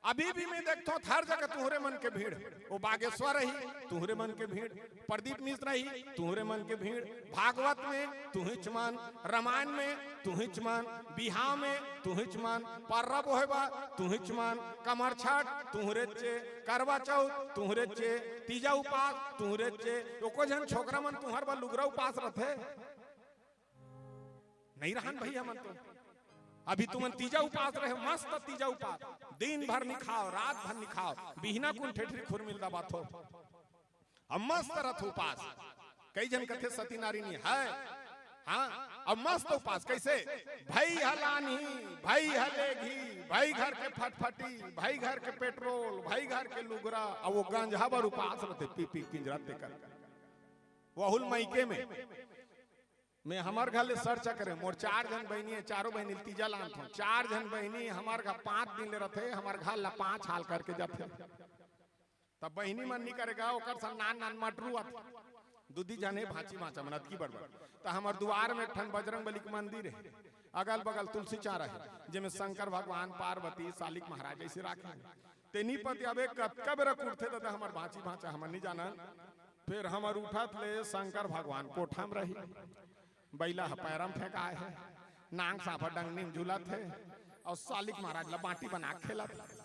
अभी भी मैं देखथों, हर जगह तुंहरे मन के भीड़। वो बागेश्वर रही, तुंहरे मन के भीड़। प्रदीप मिश्र रही, तुंहरे मन के भीड़। भागवत में तुहिच मन, रामायण में तुहिच मन, बिहाव में तुहिच मन, परब होय बा तुहिच मन, कमरछठ तुंहरे चे, करवा चौथ तुंहरे चे, तीजा उपास तुंहरे चे। एको झन छोकरा मन तुंहर बर लुगरा उपास रथे? नहीं रहन भई हमन तो। अभी तुमन तीजा उपास रहे, मस्त तीजा उपास, दिन भर नि खाव, रात भर नि खाव, बिहना कुन ठेठरी खुरमी ल दबाथो। अब मस्त रथ उपास। कई झन कथे सती नारी नि हे। हाँ, अब मस्त उपास कइसे? भई ह लानही, भई ह लेगही, भई घर के फटफटी, भई घर के पेट्रोल, भई घर के लुगरा, अउ वो गंजहा बर उपास रथे, पी पी किंजरत तेकर। वहू ल मइके में। मैं हमर घर ले चर्चा करेंव, मोर चार झन बहिनी हे, चारों बहिनी ल तीजा लानथों। चार झन बहिनी हमर घर पांच दिन ले रथे, हमर घर ला पांच हाल करके जाथे। तब बहिनी मन नि करे गा, ओकर संग नान नान मटरू आथे। दू दी झन हे भांची भांचा मन अतकी बड़ बड़। त हमर दुवार में एक ठन बजरंग बली के मंदिर हे, अगल बगल तुलसी चारा हे, जेमे शंकर भगवान, पार्वती, सालिक महाराज अइसे राखे हे। तेनी पति अबे कतका बेरा कुटथे ददा हमर भांची भांचा, हमन नि जानन। फेर हमर उठत ले शंकर भगवान कोठा म रही, बइला ह पैरा म फेंकाय हे, नांग सांप ह डंगनी म झूलत हे, अउ सालिक महाराज ल बांटी बना के खेलत हे।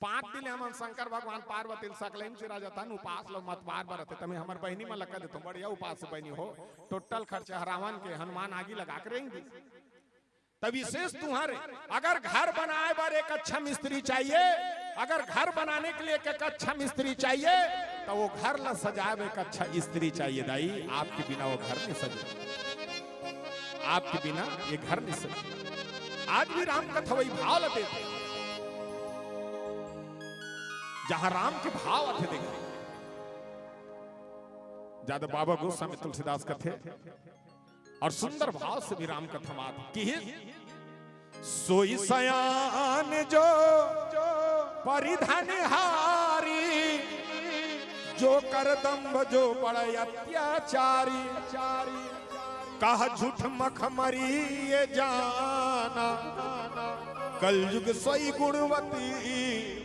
पांच दिन ले हमन शंकर भगवान पार्वती ल सकलई म चिरा जथन, उपास ल मतवार बरत हे, तमे हमर बहिनी मन ल कह देथों, बढ़िया उपास हे बहिनी हो, टोटल खर्चा ह रावण के, हनुमान आगी लगा के रेंग दिस। त विशेष तुंहर, अगर घर बनाए बर एक अच्छा मिस्त्री चाहिए, अगर घर बनाने के लिए एक, एक अच्छा मिस्त्री चाहिए, त वो घर ला सजाए बर एक अच्छा स्त्री चाहिए दाई। आपके बिना वो घर नहीं सजे, आपके बिना ये घर नहीं सजे। आज भी राम कथा वही भाव ला देथे, जहां राम के भाव आथे। देख, ज्यादा बाबा गोस्वामी तुलसीदास कथे, अउ सुंदर भाव से भी राम कथा मात कि सोई सयान जो परिधन हारी, जो कर दंभ जो बड़ अत्याचारी। कह झूठ मख मरी ये जाना, कलयुग सोई गुणवती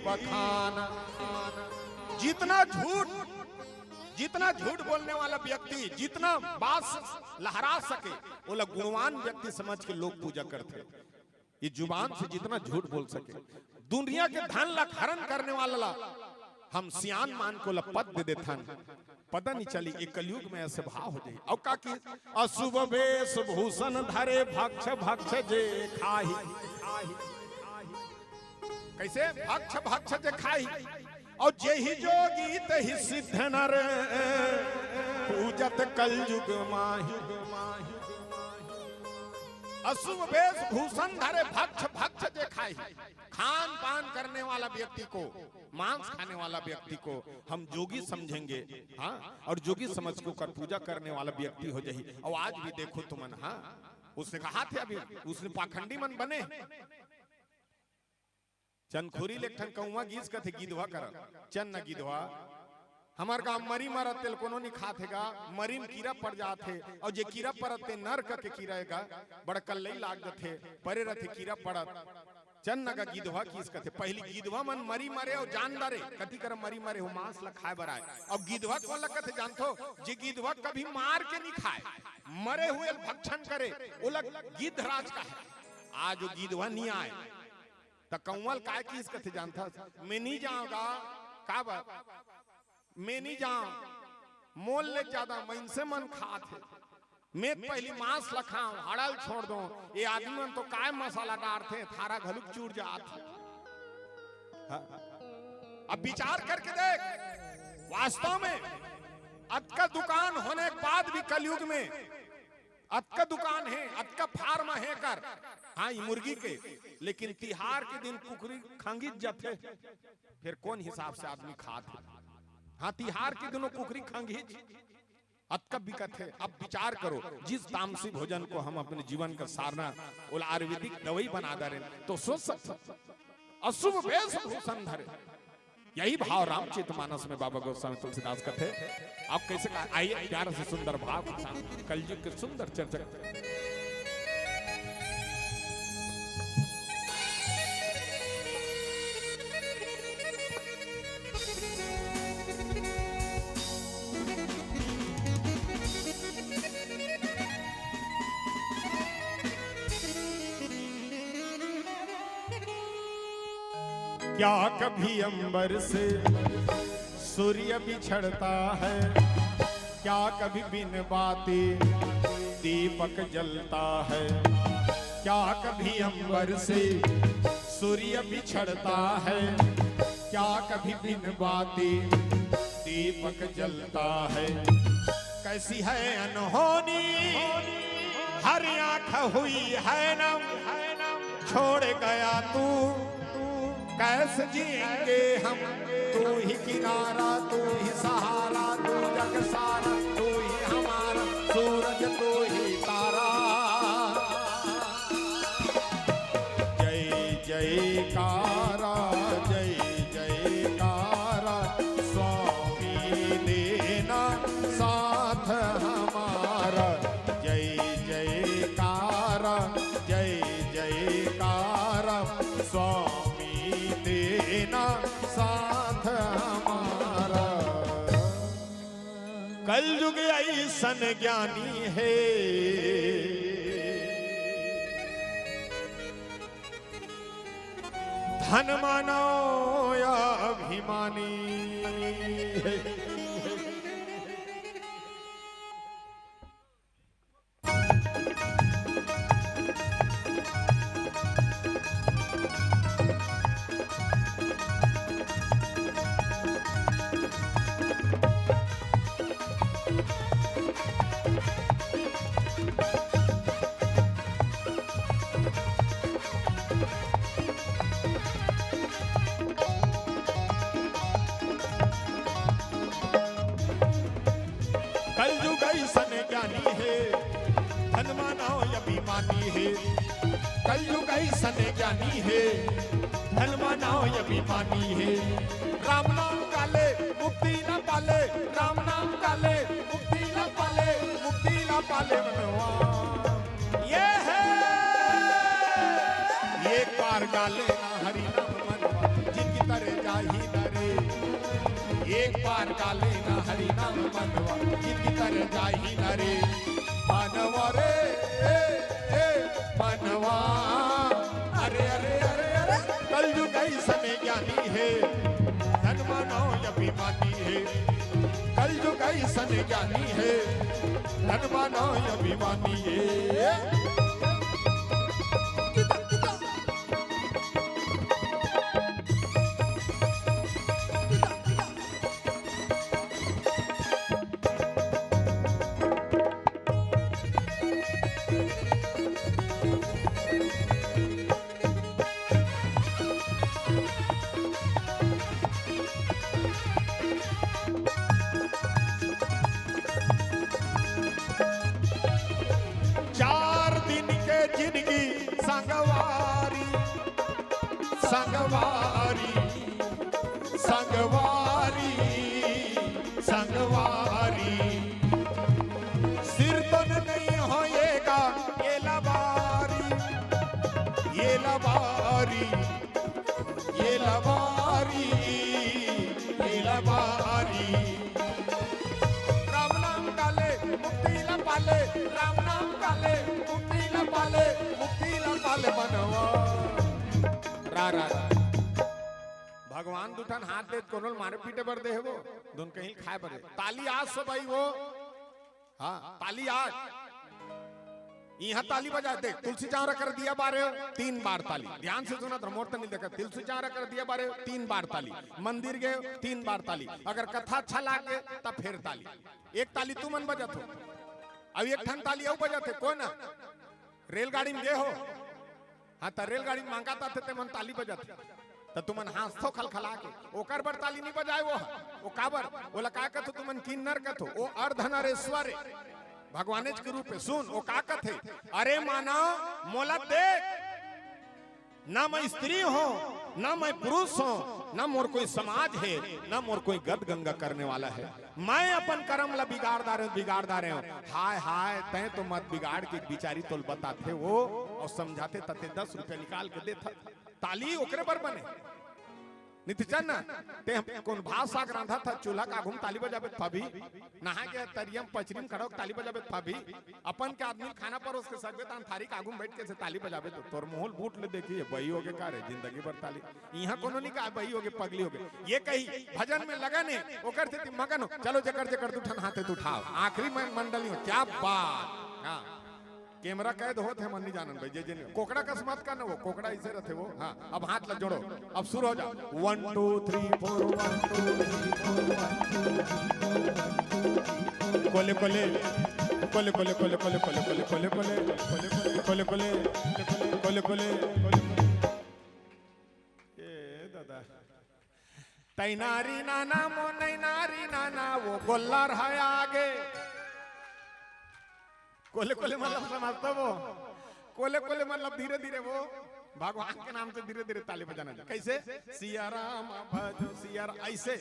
बखाना। जितना झूठ, जितना झूठ बोलने वाला व्यक्ति, जितना बात लहरा सके, ओला गुणवान व्यक्ति समझ के लोग पूजा करथे। ये जुबान से जितना झूठ बोल सके, दुनिया के धन ला हरण करने वाला ला हम सियान मान के ओला पद दे देथन। पता नहीं चली, ये कलयुग में अइसे भाव हो जाही। अउ का कि अशुभ वेश भूषण धरे, भक्ष भक्ष जे खाही। कइसे? भक्ष भक्ष जे खाही। अउ जेहि जोगी तेहि सिद्ध नर, पूजत कलयुग माही। अशुभ वेश भूषण धरे, भक्ष भक्ष जे खाही। खान पान करने वाला व्यक्ति को, मांस खाने वाला व्यक्ति को हम जोगी समझेंगे, हाँ, अउ जोगी समझ के ओकर पूजा करने वाला व्यक्ति हो जाही। अउ आज भी देखो तुमन, हाँ, उसने कहा थे अभी, उसने पाखंडी मन बने। चंदखुरी ले एक ठन कौवा गीस कथे गिधवा करा, चन्ना गिधवा, हमर गांव मरी मरत तेल कोनो नि खात हे गा, मरी म कीरा पड़ जात हे, अउ जे कीरा पड़त ते नरक के कीरा हे गा, बड़ कल्लई लाग जथे, परे रथे कीरा पड़त। चन्ना गा गिधवा गीस कथे, पहिली गिधवा मन मरी मरे अउ जान डारे, कति करा मरी मरे हो मांस ल खाए बर आए। अउ गिधवा कोन ल कथे जानथो? जे गिधवा कभी मार के नि खाए, मरे हुए ल भक्षण करे, ओला गिद्धराज कहे। आज वो गिधवा नि आए, त कौवा ल काय गीस कथे जानथस? मैं नि जांव गा, काबर? मैं नि जांव। मोर ले ज्यादा मइनसे मन खात हे। मैं त पहिली मांस ल खांव, हाड़ा ल छोड़ दो। ये आदमी मन तो काय मसाला डारथे, थारा घलुक चूर जात हे। हाँ। अब विचार करके देख, वास्तव में अतका दुकान होने के बाद भी कलयुग में अतका दुकान हे, अतका फार्म हे कर, हाँ, ई मुर्गी के, लेकिन तिहार के दिन कुकरी खंगिच जाथे, फिर कौन हिसाब से आदमी खात हे? हाँ, तिहार के दिनों कुकरी खंगिच अतका बिकत हे। अब विचार करो, जिस तामसी भोजन को हम अपने जीवन का सारना, ओला आयुर्वेदिक दवाई बना दे रहे, तो सोच सकते हो, अशुभ वेशभूषण धरे। यही भाव रामचरित मानस में बाबा गोस्वामी तुलसीदास कथे। आप कैसे कहा? आइए, प्यार से सुंदर भाव के साथ कलयुग के सुंदर चर्चा। क्या कभी अंबर से सूर्य बिछड़ता है? क्या कभी बिन बाती दीपक जलता है? क्या कभी अंबर से सूर्य बिछड़ता है? क्या कभी बिन बाती दीपक जलता है? कैसी है अनहोनी, हर आंख हुई है नम, छोड़ गया तू, कैसे जिएंगे हम? तू ही किनारा, तू ही सहारा, तू जग सारा, तू ही हमारा सूरज, तू ही तारा। जय जयकारा, जय जयकारा, स्वामी देना साथ हमारा। जय जयकारा, जय जयकारा, स्वामी देना साथ हमारा। कलयुग ऐसन ज्ञानी हे, धन मानव अभिमानी हे। कलयुग ऐसन ज्ञानी हे, धन मानव अभिमानी हे। कलयुग ऐसन ज्ञानी हे, धन मानव अभिमानी हे। राम नाम काले मुक्ति न पाले, राम नाम काले मुक्ति न पाले, मुक्ति न पाले मनवा। ये हे। एक बार गाले ना हरि नाम मनवा, जिनकी तरे जाही न रे। एक बार गाले ना हरि नाम मनवा, जिनकी तरे जाही न रे। मनवा रे, ए, ए, मनवा। अरे, अरे, अरे, अरे, कलयुग ऐसन ज्ञानी हे, धन मानव अभिमानी हे। कलयुग ऐसन ज्ञानी हे, धन मानव अभिमानी हे। चार दिन के जिनगी संगवारी, संगवारी, संगवारी, संगवारी। सिर तो नहीं होएगा ये लबारी, ये लबारी, ये लबारी, ये लबारी। राम नाम काले मुक्ति ला पाले, राम नाम काले मुक्ति ला पाले, मुक्ति ला पाले मनवा। रा, रा, रा। भगवान दू ठन हाथ दे, कोनो ल मारे पीटे बर दे हे वो, दुन कहीं खाए बर दे। ताली आज सबई वो, हाँ, ताली आज। इहाँ ताली बजा दे, तुलसी चौरा कर दिया बारे, तीन बार ताली। ध्यान से सुनत रहो, मोर त नहीं देखा, तुलसी चौरा कर दिया बारे, तीन बार ताली। मंदिर गए, तीन बार ताली। अगर कथा अच्छा लागे, तब फिर ताली। एक ताली तुमन बजत हो, अब एक ठन ताली अउ बजत हे, कोन? रेलगाड़ी में गे हो, हाँ, त रेलगाड़ी में मांगत आथे, ते मन ताली बजत हे, त तुमन हाँसथो खलखला के, ओकर बर ताली नहीं बजाए वो ह। वो काबर? ओला का कथो तुमन? किन्नर कथो। वो अर्धनारीश्वर हे, भगवानेच के रूप हे। सुन, वो का कथे, "अरे मानव, मोला देख, ना मैं स्त्री हूँ, ना मैं पुरुष हूँ, ना मोर कोई समाज हे, ना मोर कोई गद गंगा करने वाला हे। मैं अपन करम ला बिगाड़ डारे हूँ, बिगाड़ डारे हूँ। हाय, हाय, तैं तो मत बिगाड़ के बिचारी तोल बताथे वो अउ समझाथे, त ते दस रुपया निकाल के देथा।" ताली ओकरे बर बने। नहीं त चल ना, ते हम कोन भात साग रांधत हस, चूल्हा के आगू में ताली बजाबे त पाबी, नहा के तरिया में पचरी में खड़ा होके ताली बजाबे त पाबी, अपन के आदमी खाना परोस के सकबे, तहां थारी के आगू में बैठ के से ताली बजाबे, त तोर मुंह ल बूट ले देखही, बही होगे का रे, जिंदगी भर ताली। इहाँ कोनो नहीं कहा बही होगे, पगली होगे। ये कही, भजन में लगन हे, ओकर सेती मगन हो। चलो, जेकर जेकर दू ठन हाथ हे त उठाओ, आखिरी में मंडली हो। क्या बात। हाँ, कैमरा कैद होत हे, मन नहीं जानन भाई, जे जे नहीं। कोकड़ा कस मत करना वो, कोकड़ा ऐसे रहते वो। हाँ, अब हाथ ला जोड़ो, अब शुरू हो जाओ। One two three four, one two three four, one two three four, one two three four। कोले कोले, कोले कोले, कोले कोले, कोले कोले, कोले कोले, कोले कोले, कोले कोले। ए दादा, तैनारी नाना मो नैनारी नाना, वो गोल्लर है आगे। कोले कोले मतलब समझता वो, कोले कोले मतलब धीरे धीरे वो भगवान के नाम से धीरे धीरे ताली बजाना चाहिए। कैसे? सिया राम भजो सिया राम, ऐसे।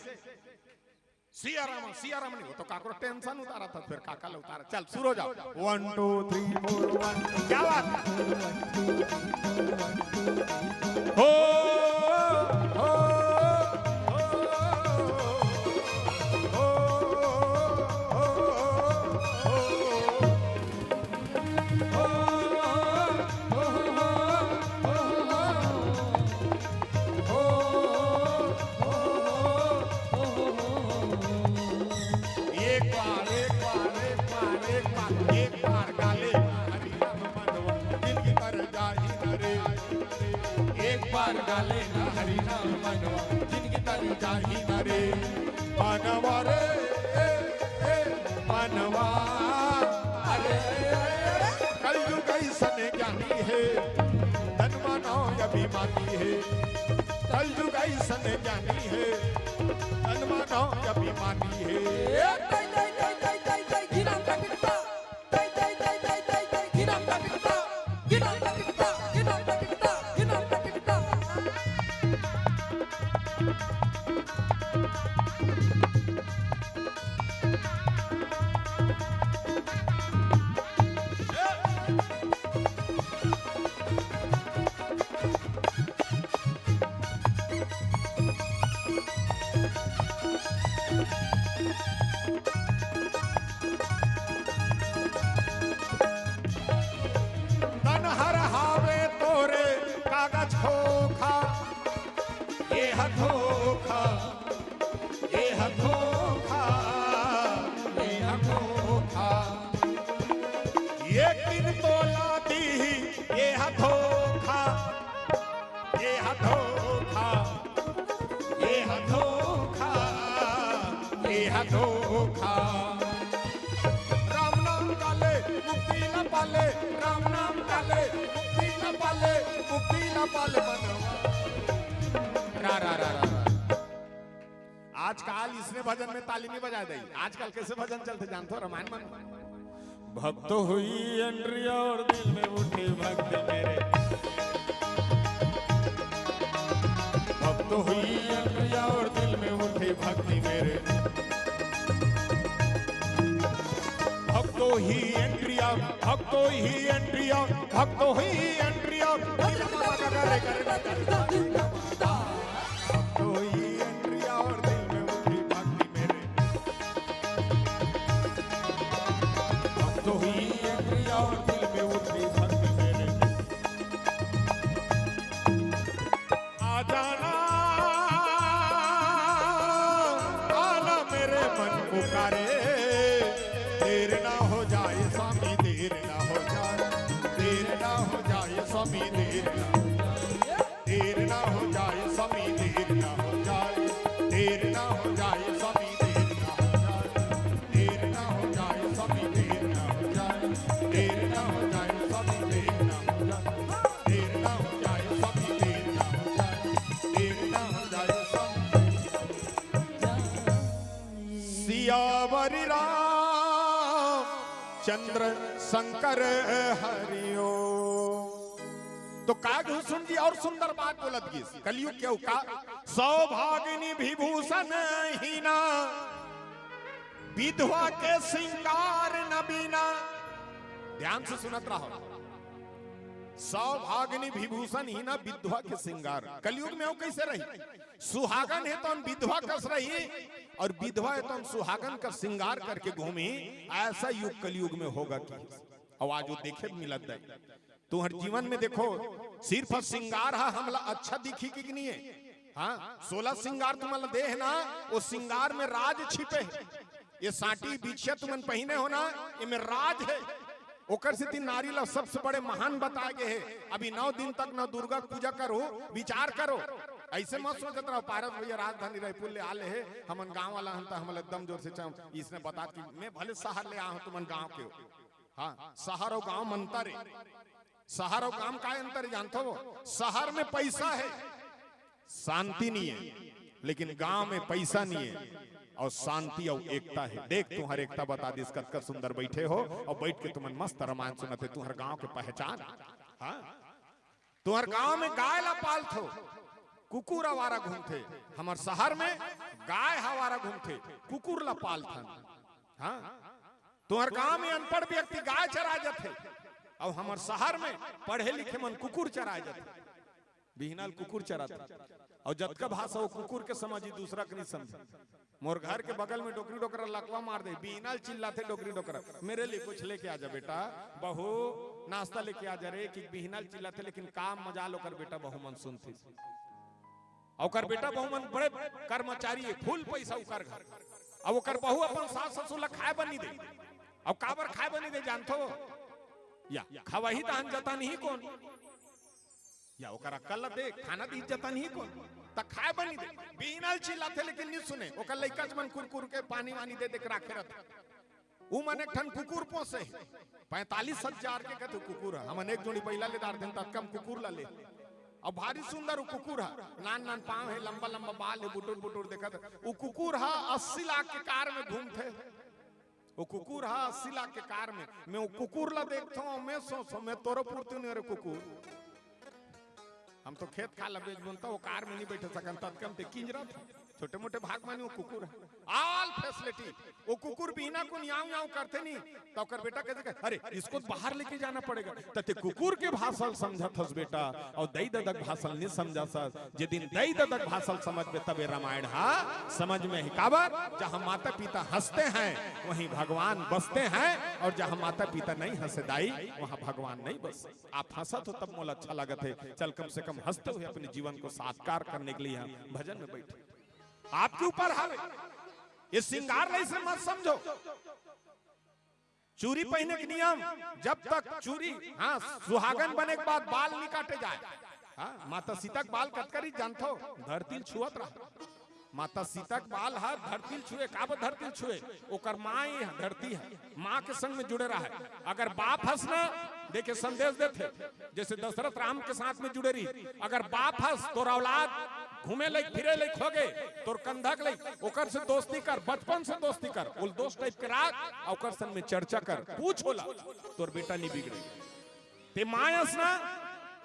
सिया राम, सिया राम नहीं, वो तो काकरो टेंशन उतारा था, फिर काका ले उतारा। चल, शुरू हो जाओ। One two three four, one two। क्या बात है? हो, हो, हो, हो, हो। एक बार, एक बार, एक बार, एक बार, एक बार गाले हरि नाम मनवा, जिनकी तर जाही न रे। एक बार गाले ना हरि नाम मनवा, जिनकी तर जाही न रे। मनवा रे, ए, ए, मनवा। अरे, कलयुग ऐसन ज्ञानी हे, तन मानव अभिमानी हे। कलयुग ऐसन ज्ञानी हे, तन मानव अभिमानी हे। तन हर हावे तोरे कागज खोखा, ये ह धोखा, ये ह धोखा, ये ह धोखा। एक दिन तोला दीही, ये ह धोखा, ये ह धोखा, ये ह धोखा, ये ह धोखा। राम नाम काले मुक्ति न पाले, राम नाम काले मुक्ति न पाले, मुक्ति न पाले मनवा। रा, रा, रा, रा, रा। आजकल इसने भजन में ताली नहीं बजा दे। आजकल कैसे भजन चलते जानते हो? रामायण मन। भक्तो हुई एंट्री और दिल में उठी भक्ति मेरे। भक्तो हुई एंट्री और दिल में उठी भक्ति मेरे। भक्तो ही एंट्री और, भक्तो ही एंट्री और, भक्तो ही एंट्री और। भक्तो ही एंट्री और दिल में उठी भक्ति मेरे। भक्तो ही एंट्री और दिल में उठी भक्ति मेरे। आ जाना। स्वामी देर ना हो जाए, देर ना हो जाए, स्वामी देर ना हो जाए, देर ना हो जाए, स्वामी देर ना हो जाए, देर ना हो जाए, स्वामी देर ना हो जाए, देर ना हो जाए, स्वामी देर ना हो जाए, देर ना हो जाए, स्वामी देर ना हो जाए, देर ना हो जाए, स्वामी। सियावर रामचंद्र शंकर हरिओ। तो काग हुसुन जी और सुंदर बात बोलत गिस, कलयुग के का, सौभागिनी विभूषण हीना, विधवा के श्रृंगार नबीना। ध्यान से सुनत रहो, सौभागिनी विभूषण हीना, विधवा के श्रृंगार। कलयुग में वो कैसे रही? सुहागन हे तो हम विधवा कस रही, और विधवा हे तो हम सुहागन का श्रृंगार करके घूमी। ऐसा युग कलयुग में होगा कि, और आज वो देखे मिलत है। तुहर जीवन में देखो, सिर्फ श्रृंगार हा हमला अच्छा दिखी कि नहीं है? हाँ, सोलह श्रृंगार तुमन ला दे हे ना, वो श्रृंगार में राज छिपे हे। ये साटी बिछिया तुमन पहिने हो ना, एमे राज हे। ओकर सेती नारी ला सबसे बड़े महान बताए गए हे। अभी नौ दिन तक नौ दुर्गा पूजा करो, विचार करो। ऐसे मत सोचत रहो, पारस भैया राजधानी रायपुर ले आ ले हे, हमन गांव वाला हन त हमन एकदम जोर से चाहूं, इसने बता कि मैं भले शहर ले आया हूं, तुमन गांव के हो। हाँ, शहर और गांव मंतर हे। शहर और गांव का अंतर जानथो? शहर में पैसा हे, शांति नहीं है, लेकिन गांव में पैसा नहीं है और शांति और एकता है। देख, तुहर एकता बता दिस, कतका सुंदर बैठे हो और बैठ के तुमन मस्त रामायण सुनत हे। तुहर गांव के पहचान, हाँ, तुहर गांव में गाय ला पालथो, कुकुर आवारा घूमथे। हमर शहर में गाय आवारा घूमथे, कुकुर ला पालथन। हाँ, तुहर गांव में अनपढ़ व्यक्ति गाय चरा जथे, और हमर शहर में पढ़े लिखे मन कुकुर चरा जथे। बिहनल कुकुर चराथे, और जतका भाषा वो कुकुर के समझी, दूसरा के नहीं समझी। मोर घर के बगल में डोकरी डोकरा लकवा मार दे, बिहनल चिल्लाथे डोकरी डोकरा, मेरे लिए कुछ लेके आ जा बेटा, बहू नाश्ता लेके आ जा रे, कि बिहनल चिल्लाथे, लेकिन काम मजाल ओकर बेटा बहू मन सुनथे। ओकर बेटा बहू मन बड़े कर्मचारी हे, फुल पैसा ओकर घर। अब ओकर बहू अपन सास ससुर ला खाए बर नहीं दे। अब काबर खाए बर नहीं दे जानथो? या खवाही तहन जतन ही कोन? या ओकर अक्कल ला दे, खाना दी जतन ही कोन? त खाए बर नहीं दे। बिहनल चिल्लाथे लेकिन नहीं सुने। ओकर लइका मन कुरकुर के पानी वानी दे दे के राखे रहथे। उमन एक ठन कुकुर पोसे हे, पैंतालीस हजार के कथे कुकुर हे। हमन एक जोड़ी बइला ले डारथन, ततका म कुकुर ला ले। अब भारी सुंदर वो कुकुर हे, नान नान पाँव हे, लंबा लंबा बाल हे, बुटुर बुटुर देखत हे। वो कुकुर हे अस्सी लाख के कार में घूमथे। वो कुकुर हे अस्सी लाख के कार में। मैं वो कुकुर ला देखथों, मैं सोचथों, मैं तोरो पुरती नहीं रे कुकुर। हम तो खेत खार ला बेचबोन त वो कार में नहीं बैठे सकन, ततका म ते किंजरत हे। छोटे मोटे भाग मानी वो कुकुर हे। All facility। वो कुकुर बिहना कुन याऊं याऊं करथे नहीं, त ओकर बेटा कथे, "अरे, इसको तो बाहर लेके जाना पड़ेगा।" त ते कुकुर के भाषा ल समझत हस बेटा, और दई ददा के भाषा ल नहीं समझत हस। जे दिन दई ददा के भाषा ल समझबे तबे रामायण हा समझ में ही। काबर? जहाँ माता पिता हंसते हैं वहीं भगवान बसते हैं, और जहाँ माता पिता नहीं हंसे दाई वहाँ भगवान नहीं बसे। आप हंसत हो तब मोला अच्छा लागत हे। चल, कम से कम हंसते हुए अपने जीवन को साकार करने के लिए यहाँ भजन में बैठे। आपके ऊपर हवे, ये श्रृंगार ला इसे मत समझो। चूरी पहिने के नियम, जब तक चूरी, हाँ, सुहागन बने के बाद बाल नहीं काटे जाए। हाँ, माता सीता के बाल कतका रहिस जानथो? धरती ल छुअत रहा। माता सीता के बाल ह धरती ल छुए, काबर धरती ल छुए? ओकर माँ ही धरती हे, माँ के संग में जुड़े रहा हे। अगर बाप हस ना, देखे संदेश देथे, जैसे दशरथ राम के साथ में जुड़े रही। अगर बाप हस, तोर औलाद घूमे लायक, फिरे लायक हो गए, तोर कंधा के लायक, ओकर से दोस्ती कर, बचपन से दोस्ती कर, उल दोस्त टाइप के राख, और ओकर संग में चर्चा कर, पूछ ओला, तोर बेटा नहीं बिगड़े। ते माँ अस ना,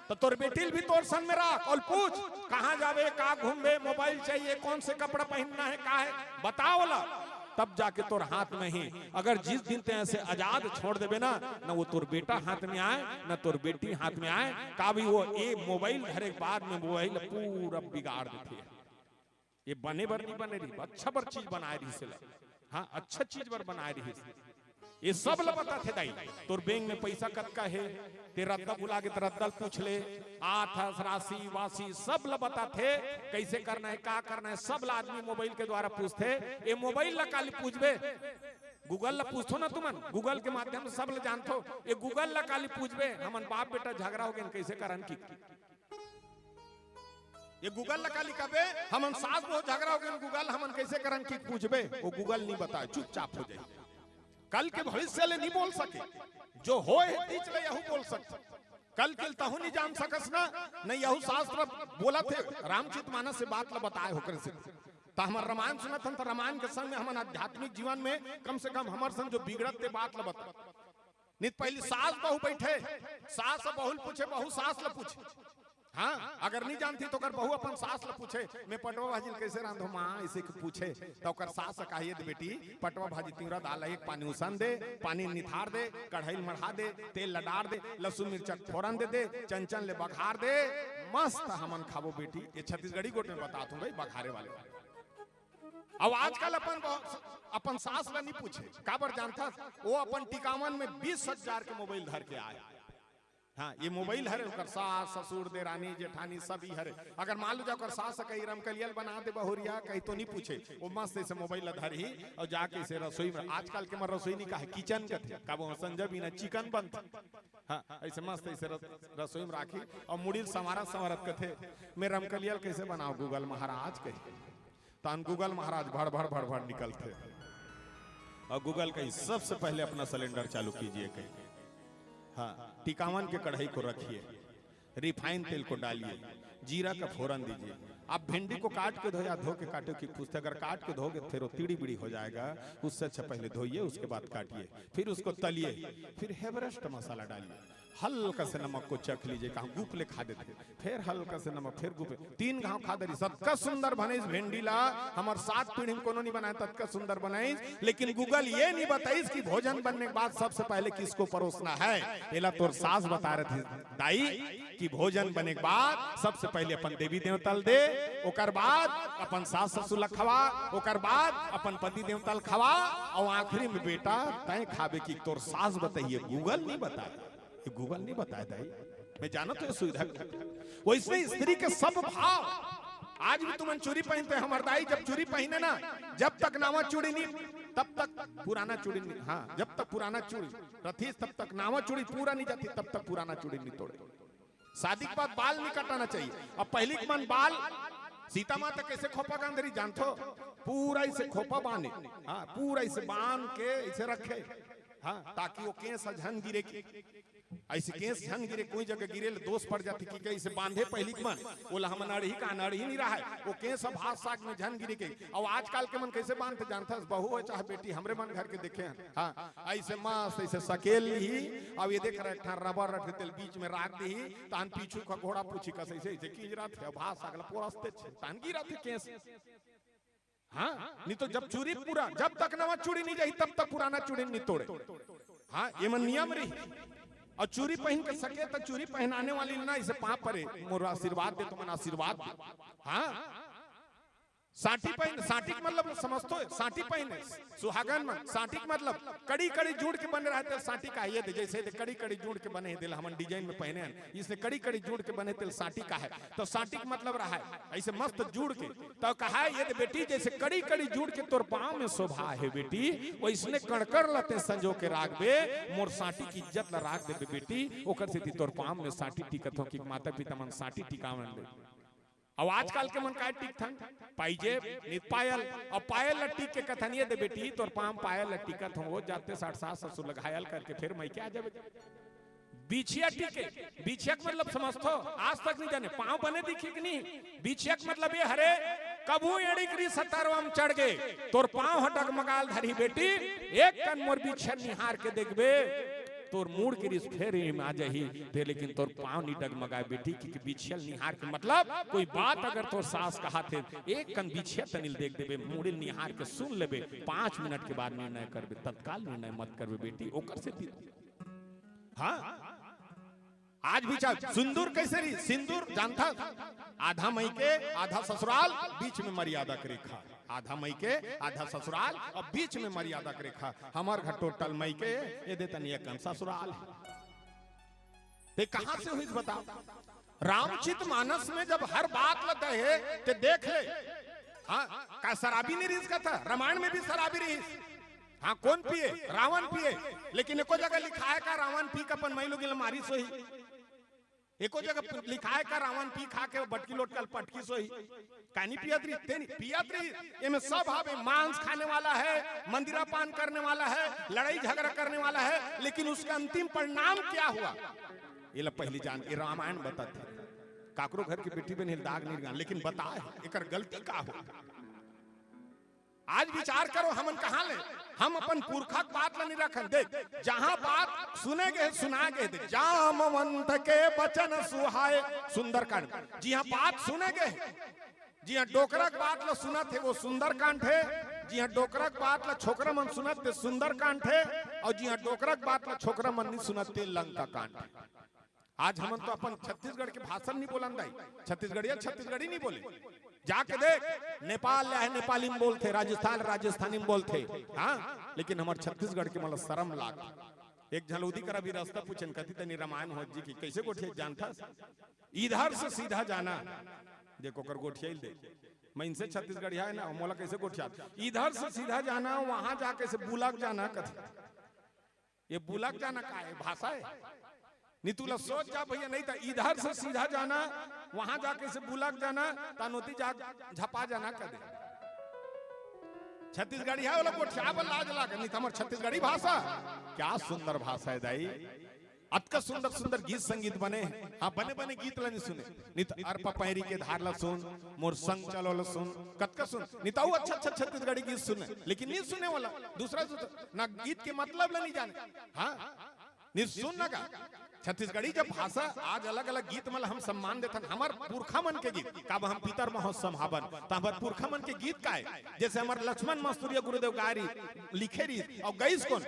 त तोर बेटी ल भी तोर संग में राख और पूछ, कहाँ जाबे, का घूमबे, मोबाइल चाहिए, कौन से कपड़ा पहनना है, का है, बता ओला। तब जाके तोर हाथ में ही। अगर जिस दिन ते ऐसे आजाद छोड़ देबे ना, ना वो तोर बेटा हाथ में आए, ना तोर बेटी हाथ में आए, का भी वो ए मोबाइल धरे के बाद में मोबाइल पूरा बिगाड़ देथे। ये बने बर नहीं बने रही, अच्छा बर चीज बनाए रहिस एला। हाँ, अच्छा चीज बर बनाए रहिस। ये सब ल बताथे दाई। तोर बैंक में पैसा कतका हे, ते रद्दा भुला गे त रद्दा ल पूछ ले, आत हस राशि वासी सब ल बताथे, कैसे करना है, का करना है, सब ल आदमी मोबाइल के द्वारा पूछथे। ये मोबाइल ला काली पूछबे, Google ला पूछथो ना तुमन, Google के माध्यम से सब ला जानथो। ये Google ला काली पूछबे, हमन बाप बेटा झगड़ा हो गेन, कैसे करन की? ये Google ला काली कबे, हमन सास बहू झगड़ा हो गेन, Google हमन कैसे करन की पूछबे, वो Google नहीं बताए, चुपचाप हो जाए। कल के भविष्य ले नहीं बोल सके, जो होय हे तीच ले यहू बोल सकथे। कल के तहू नहीं जान सकस ना, नहीं यहू शास्त्र बोलत हे, रामचरित मानस से बात ला बताए होकर से। त हमर रामायण सुनत हन, त रामायण के संग में हमन आध्यात्मिक जीवन में कम से कम हमर संग जो बिगड़त ते बात ला बता। नित पहली सास बहू बैठे, सास बहू ल पूछे, बहू सास ला पूछे। हाँ, अगर नहीं जानती तो अगर बहू अपन सास ला पूछे, "मैं पटवा भाजी ल कैसे रांधो माँ?" ऐसे के पूछे, तो ओकर सास कहिए दे, "बेटी, पटवा भाजी तिवरा दाल एक पानी उसन दे, पानी निथार दे, कढ़ाई ल मढ़ा दे, तेल ल डार दे, लहसुन मिर्चा फोरन दे दे, चंचन ले बघार दे, मस्त हमन खाबो बेटी।" ये छत्तीसगढ़ी गोठ में बतात हूँ भाई, बघारे वाले। अब आजकल अपन बहू, अपन सास ला नहीं पूछे, काबर जानथस? वो अपन टिकावन में बीस हजार के मोबाइल धर के आए। हाँ, ये मोबाइल हरे, ओकर सास, ससुर, देरानी, जेठानी सभी हरे। अगर मान लो जा ओकर सास कही रमकलिया ल बना दे बहुरिया, कही तो नहीं पूछे, वो मस्त ऐसे मोबाइल ला धरही और जाके ऐसे रसोई में, आजकल के मन रसोई नहीं कहे, किचन कथे, कबो संजय बिना चिकन बनथे। हाँ, ऐसे मस्त ऐसे रस-, रसोई में राखी और मुड़ी ल संवारत संवारत कथे, "मैं रमकलिया ल कैसे बनाओ Google महाराज?" कही। तहन Google महाराज भड़ भड़ भड़ भड़ निकलथे। और Google कही, "सबसे पहले अपना सिलेंडर चालू कीजिए," कही। हाँ, टिकावन के कढ़ाई को रखिए, रिफाइन तेल को डालिए, जीरा का फोरन दीजिए। आप भिंडी को काट के धो या धो के काटो की पूछते, अगर काट के धोगे फिर वो तीड़ी बीड़ी हो जाएगा, उससे अच्छा पहले धोइए, उसके बाद काटिए, फिर उसको तलिए, फिर एवरेस्ट मसाला डालिए, हल्का से नमक को चख लीजिए, कहाँ गुप ले खा देथे, फिर हल्का से नमक, फिर गुप, तीन घाव खा दे रही, ततका सुंदर बनइस भिंडी ला, हमर सात पीढ़ी में कोनो नहीं बनाए, ततका सुंदर बनइस। लेकिन Google ये नहीं बताइस कि भोजन बनने के बाद सबसे पहले किसको परोसना है। एला तोर सास बता रही थी, दाई, कि भोजन बने के बाद सबसे पहले अपन देवी देवता ल दे, ओकर बाद अपन सास ससुर ल खवा, ओकर बाद अपन पति देवता ल खवा, और आखिरी में बेटा तय खाबे कि तोर सास बताइए, Google नहीं बताए। ये Google नहीं बताए दाई, मैं जानत हूँ ये सुविधा। वैसे स्त्री के सब भाव, आज भी तुमन चूड़ी पहनते हैं, हमर दाई जब चूड़ी पहने ना, जब तक नवा चूड़ी नहीं, तब तक पुराना चूड़ी नहीं, हाँ, जब तक पुराना चूड़ी रथीस, तब तक नवा चूड़ी पूरा नहीं जाती, तब तक पुराना चूड़ी नहीं तोड़े। शादी के बाद बाल नहीं कटाना चाहिए। अब पहली के मन बाल, सीता माता कैसे खोपा बांध रही जानथो? पूरा इसे खोपा बांधे, हाँ, पूरा इसे बांध के इसे रखे, हाँ, ताकि वो केस झन गिरे की। ऐसे केस झन गिरे, कोई जगह गिरे ले दोष पड़ जाथे कि कइसे बांधे पहिली के मन, ओला हमन अड़ही का अड़ही नहीं रहा है, वो केस अब हाथ साग में झन गिरे के। अब आजकल के मन कैसे बांधथे जानथस, बहू हो चाहे बेटी, हमरे मन घर के देखे हन, हाँ, ऐसे मस्त ऐसे सकेल ही, अब ये देख रहे एक ठन रबर रख तेल बीच में राख दी, तहन पीछू का घोड़ा पूछी कस ऐसे ऐसे कींजरत हे, अब हाथ साग ला पोरसते छे, तहन गिरत हे केस। हाँ, नहीं तो जब चूड़ी पूरा, जब तक नवा चूड़ी नहीं जाही, तब तक पुराना चूड़ी नहीं तोड़े। हाँ, ये मन नियम रही। और चूड़ी पहन के सके तो चूड़ी पहनाने वाली ना इसे पाँव परे, मोर आशीर्वाद दे, तुमन आशीर्वाद दे। हाँ, साटी पहन, साटी के मतलब समझतो है, साटी पहने, सुहागन मन, साटी के मतलब कड़ी कड़ी जुड़ के बने रहते, साटी का ये दे, जैसे दे कड़ी कड़ी जुड़ के बने हे, दिल हमन डिजाइन में पहने हैं, इसने कड़ी कड़ी जुड़ के बने तेल साटी का है, तो साटी के मतलब रहा है, ऐसे मस्त जुड़ के। तो कहा, "ये दे बेटी, जैसे कड़ी कड़ी जुड़ के तोर पाँव में शोभा है बेटी, वैसने कड़कड़ लते संजो के राख बे, मोर साटी की इज्जत ला राख देबे बेटी, ओकर सेती तोर पाँव में साटी टिकत हो कि माता पिता मन साटी टिकावन दे।" अब आजकल के मन काय टिकथन, पाइजेब, नित पायल, अब पायल ला टिक के कथन, "ये दे बेटी, तोर पाँव पायल ला टिकत हो, वो जाते साठ सास ससुर ला घायल करके फिर मइके आ जाबे।" बिछिया टिके, बिछिया के मतलब समझथो, आज तक नहीं जाने, पाँव बने दिखे कि नहीं? बिछिया के मतलब ये हरे, कभू एड़ी करी सतरवा में चढ़ गे, तोर पाँव ह डगमगाल धरी बेटी, एक कन मोर बिछिया निहार के देखबे, तोर मूड़ के रिस फेर एम आ जाही, ते लेकिन तोर पाँव नी डगमगाए बेटी, क्योंकि बिछिया ल निहार के मतलब कोई बात अगर तोर सास कहाथे, एक कन बिछिया तनी ल देख देबे, मूड़ी ल निहार के सुन लेबे, पाँच मिनट के बाद निर्णय करबे, तत्काल निर्णय मत करबे बेटी, ओकर सेती। हाँ, आज भी चाहे सिंदूर कैसे रही, सिंदूर जानथा, आधा मइके, आधा ससुराल, बीच में मर्यादा के रेखा, आधा मइके, आधा ससुराल और बीच में मर्यादा के रेखा। हमर घर टोटल मइके, ये दे तनी एक कन ससुराल है। ते कहाँ से हुई बताओ? रामचरित मानस में जब हर बात ल दे हे, ते देख ले। हाँ, का शराबी नहीं रिहिस का था? रामायण में भी शराबी रिहिस। हाँ, कोन पिए? रावण पिए। लेकिन एको जगह लिखाय का रावण पी के अपन माई लोगिन ल मारिस होही? एको जगह लिखाय का रावण पी खा के बटकी लोट के पटकिस होही? कानी पियत रहिस, ते नहीं पियत रहिस। एमे सब हवे, मांस खाने वाला है, मंदिरा पान करने वाला है, लड़ाई झगड़ा करने वाला है, लेकिन उसका अंतिम परिणाम क्या हुआ, ये ला पहली जान, ये रामायण बताथे। काकरो घर के बेटी बहिनी ल दाग नहीं लगान, लेकिन बताय हे, एकर गलती का हो? आज विचार करो, हमन कहाँ ले, हम अपन पुरखा के बात ला नहीं रखन। देख, जहाँ बात सुने गे, सुनाय गे, देख, जामवंत के बचन सुहाय, सुंदरकांड। जिहाँ बात सुने गे, जिहाँ डोकरा के बात ला सुनत हे, वो सुंदरकांड हे। जिहाँ डोकरा के बात ला छोकरा मन सुनत, ते सुंदरकांड हे। अउ जिहाँ डोकरा के बात ला छोकरा मन नहीं सुनत, ते लंका कांड। आज हमन तो अपन छत्तीसगढ़ के भाषा नहीं बोलन दाई, छत्तीसगढ़िया छत्तीसगढ़ी नहीं बोले। जाके देख, नेपाल ले हे, नेपाली में बोलथे, राजस्थान, राजस्थानी में बोलथे। हाँ, लेकिन हमर छत्तीसगढ़ के मन ला शरम लाग। एक झन ओदी करा भी रस्ता पूछेन, कथे तनी रामायण हो जी की, कैसे गोठिया जानथस? इधर से सीधा जाना। देखो, ओकर गोठिया ही देख, मैं इनसे छत्तीसगढ़िया है ना, मोला कैसे गोठिया? इधर से सीधा जाना, वहां जाके से बुलक जाना, कथे। ये बुलक जाना का है? भाषा है? नहीं, तू ला सोच जा भैया, नहीं तो इधर से सीधा जाना, वहां जाके से बुलक जाना, तानोती जा झपा जाना, कथे। छत्तीसगढ़िया वाला गोठिया बर लाज लागे, नहीं तो हमर छत्तीसगढ़ी भाषा। क्या सुंदर भाषा है दाई, अतका सुंदर सुंदर गीत संगीत बने हैं। हाँ, बने बने गीत ला नहीं सुने, नहीं तो अरपा पैरी के धार ला सुन, मोर संग चलो ला सुन, कतका सुन, नहीं तो अच्छा अच्छा छत्तीसगढ़ी गीत सुने, लेकिन नहीं सुने वाला दूसरा, दूसरा ना, गीत के मतलब ला नहीं जाने। हाँ, नहीं सुन ना का। छत्तीसगढ़ी जब भाषा आज अलग अलग गीत मन ला हम सम्मान देथन, हमर पुरखा मन के गीत, काबर हम पितर महोत्सव हावन, त हमर पुरखा मन के गीत का है? जैसे हमर लक्ष्मण मस्तुरिया गुरुदेव गाय रहिस, लिखे रहिस, अउ गइस कोन?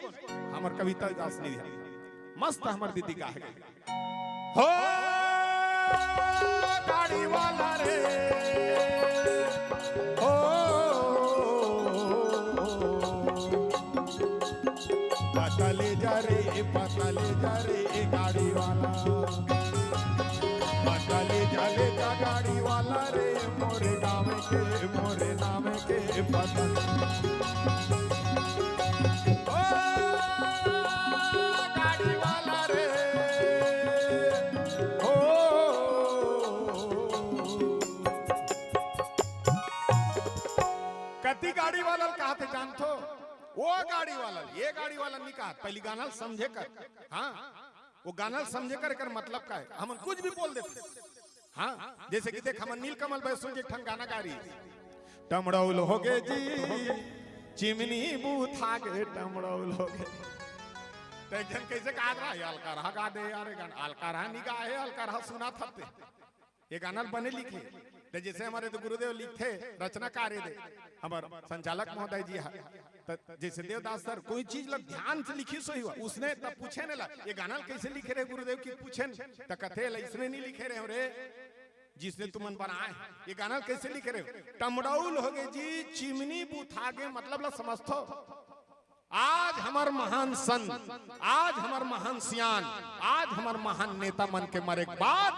हमर कविता दास नहीं है, मस्त हमर दीदी गाय हे। हो गाड़ी वाला रे, हो पता ले जा रे, पता ले जा रे गाड़ी वाला, पता ले जा, ले जा गाड़ी वाला रे, मोरे गाँव के, मोरे नाम के पता। ओ गाड़ी वाला रे, ओ कति गाड़ी वाला ल कहाथे जानथो? ओ गाड़ी वाला ल, ये गाड़ी वाला ल नहीं कहाथे। पहली गाना ल समझे कर। हाँ, वो गाना ल समझे कर, एकर मतलब का है? हमन कुछ भी बोल देथे। हाँ, जैसे कि देख, हमर नीलकमल बैसू जी एक ठन गाना गा रहिस, टमड़ौल हो गे जी, चिमनी बूथा गे, टमड़ौल हो गे। त एक झन कैसे गात रहा, "ये अलकरहा गा दे यार, ये गाना अलकरहा नहीं गा हे, अलकरहा सुनाथस ते।" ये गाना ल बने लिखे, त जैसे हमर तो गुरुदेव लिखथे, रचनाकार हे दे, हमर संचालक महोदय जी हा, त जैसे देवदास सर कोई चीज ला ध्यान से लिखिस होही, उसने तब पूछेन ला, "ये गाना ल कैसे लिखे रहे गुरुदेव?" कि पूछेन, त कथे ला, "इसने नहीं लिखे रहे हो रे, जिसने तुमन बनाए हैं। ये गाना ल कैसे लिखे रहे हो? टमड़ौल हो गे जी, चिमनी बूथा गे, मतलब ला समझथो।" आज हमर महान संत, आज हमर महान सियान, आज हमर महान नेता मन के मरे के बाद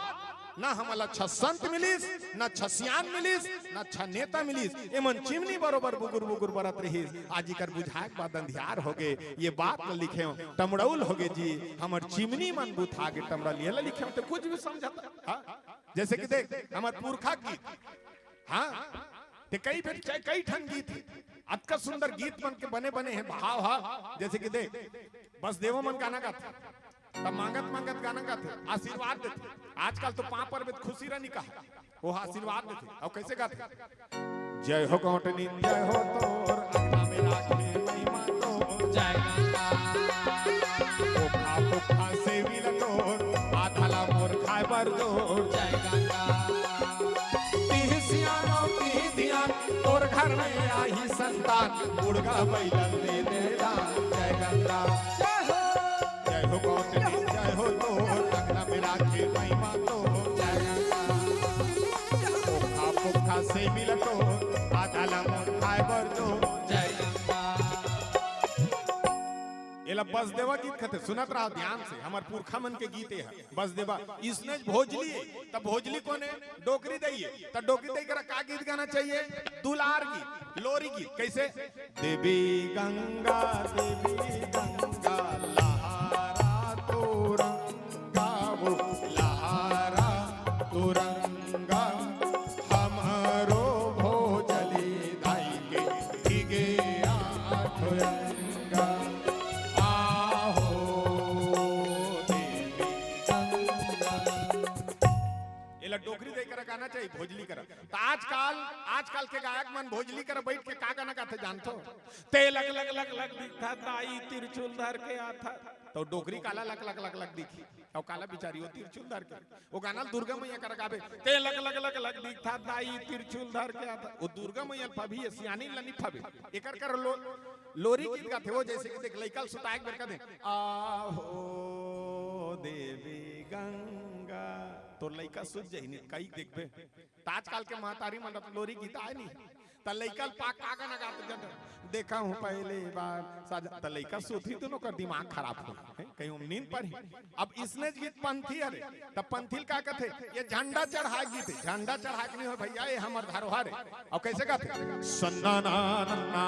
ना हमन ला अच्छा संत मिलिस, ना अच्छा सियान मिलिस, ना अच्छा नेता मिलिस। एमन चिमनी बरोबर बुगुर बुगुर बरत रहिस। आज इकर बुझाय के बाद अंधियार हो गे। ये बात ल लिखे हो, टमड़ौल हो गे जी, हमर चिमनी मन बूथा गे, टमड़ौल ये ला लिखे हो, त कुछ भी समझता। हाँ? जैसे कि देख, हमर पुरखा गीत, हाँ, ते कई बेर, कई ठन गीत हे, अतका सुंदर गीत मन के बने बने हे, भाव हा। जैसे कि देख, बसदेव मन गाना गाथे, तब मांगत मांगत गाना गाथे, आशीर्वाद देथे। आजकल तो पाँव परबे त खुशी रह नहीं कहा, वो आशीर्वाद देथे। अउ कैसे गाथे? जय हो गौंटनी, जय हो तोर, अंगना में राखे महिमा तोर। जय गंगा। पोखा, पोखा से मिल तोर, आधा ला मोर खाय बर जोर। जय गंगा। तिही सियानो, तिही धियान, तोर घर में आही संतान, मुर्गा बैलन दे दे दान। जय गंगा। जय हो। जय हो गौतमी, जय हो तोर, अंगना में राखे महिमा तोर। जय गंगा। पोखा, पोखा से मिल तोर, आधा ला मोर खाय बर जोर। जय गंगा। एला बसदेवा गीत कथे, सुनत रहा ध्यान से, हमर पुरखा मन के गीत ए ह। बसदेवा, इसने भोजली ए, त भोजली कोन ए? डोकरी दई ए। त डोकरी दई करा का गीत गाना चाहिए? दुलार गीत, लोरी गीत। कैसे? देवी गंगा, देवी गंगा, लहरा तोरंगा वो, लहरा तोरंगा, हमरो भोजली दाई के भीगे आठ रंगा। आहो देवी गंगा। एला डोकरी दई करा गाना चाहिए, भोजली करा। त आजकल, आजकल के गायक मन भोजली करा बैठ के का गाना गाथे जानथो? ते लग लग लग लग दिखथा, दाई तिरछुल धर के आथा। त डोकरी काला लग लग लग लग दिखही? अउ काला बिचारी ओ तिरछुल धर के। ओ गाना ल दुर्गा मैया करा गाबे, ते लग लग लग लग दिखथा, दाई तिरछुल धर के आथा। ओ दुर्गा मैया ल पाबे, ए सियानी ल नी पाबे। एकर कर लो, लोरी गीत गाथे ओ, जैसे कि देख, लइका ल सुताए के बेर कथे, आहो देवी गंगा, तोर लइका सुत जही नी, कई देखबे। त आजकल के महतारी मन ल लोरी गीत आय नी, त लइका ल पा का गाना गाथे जब, देखा हूँ पहली बार साजा, त लइका सुतही, दुनों कर दिमाग खराब हो, हैं? कहीं हम नींद पर ही। अब इसने गीत पंथी हरे, त पंथी ल का कथे? ये झंडा चढ़ाए गीत हे, झंडा चढ़ाए के नहीं हो भैया, ये हमर धरोहर हे। अउ कैसे गाथे? सन्ना ना ना ना।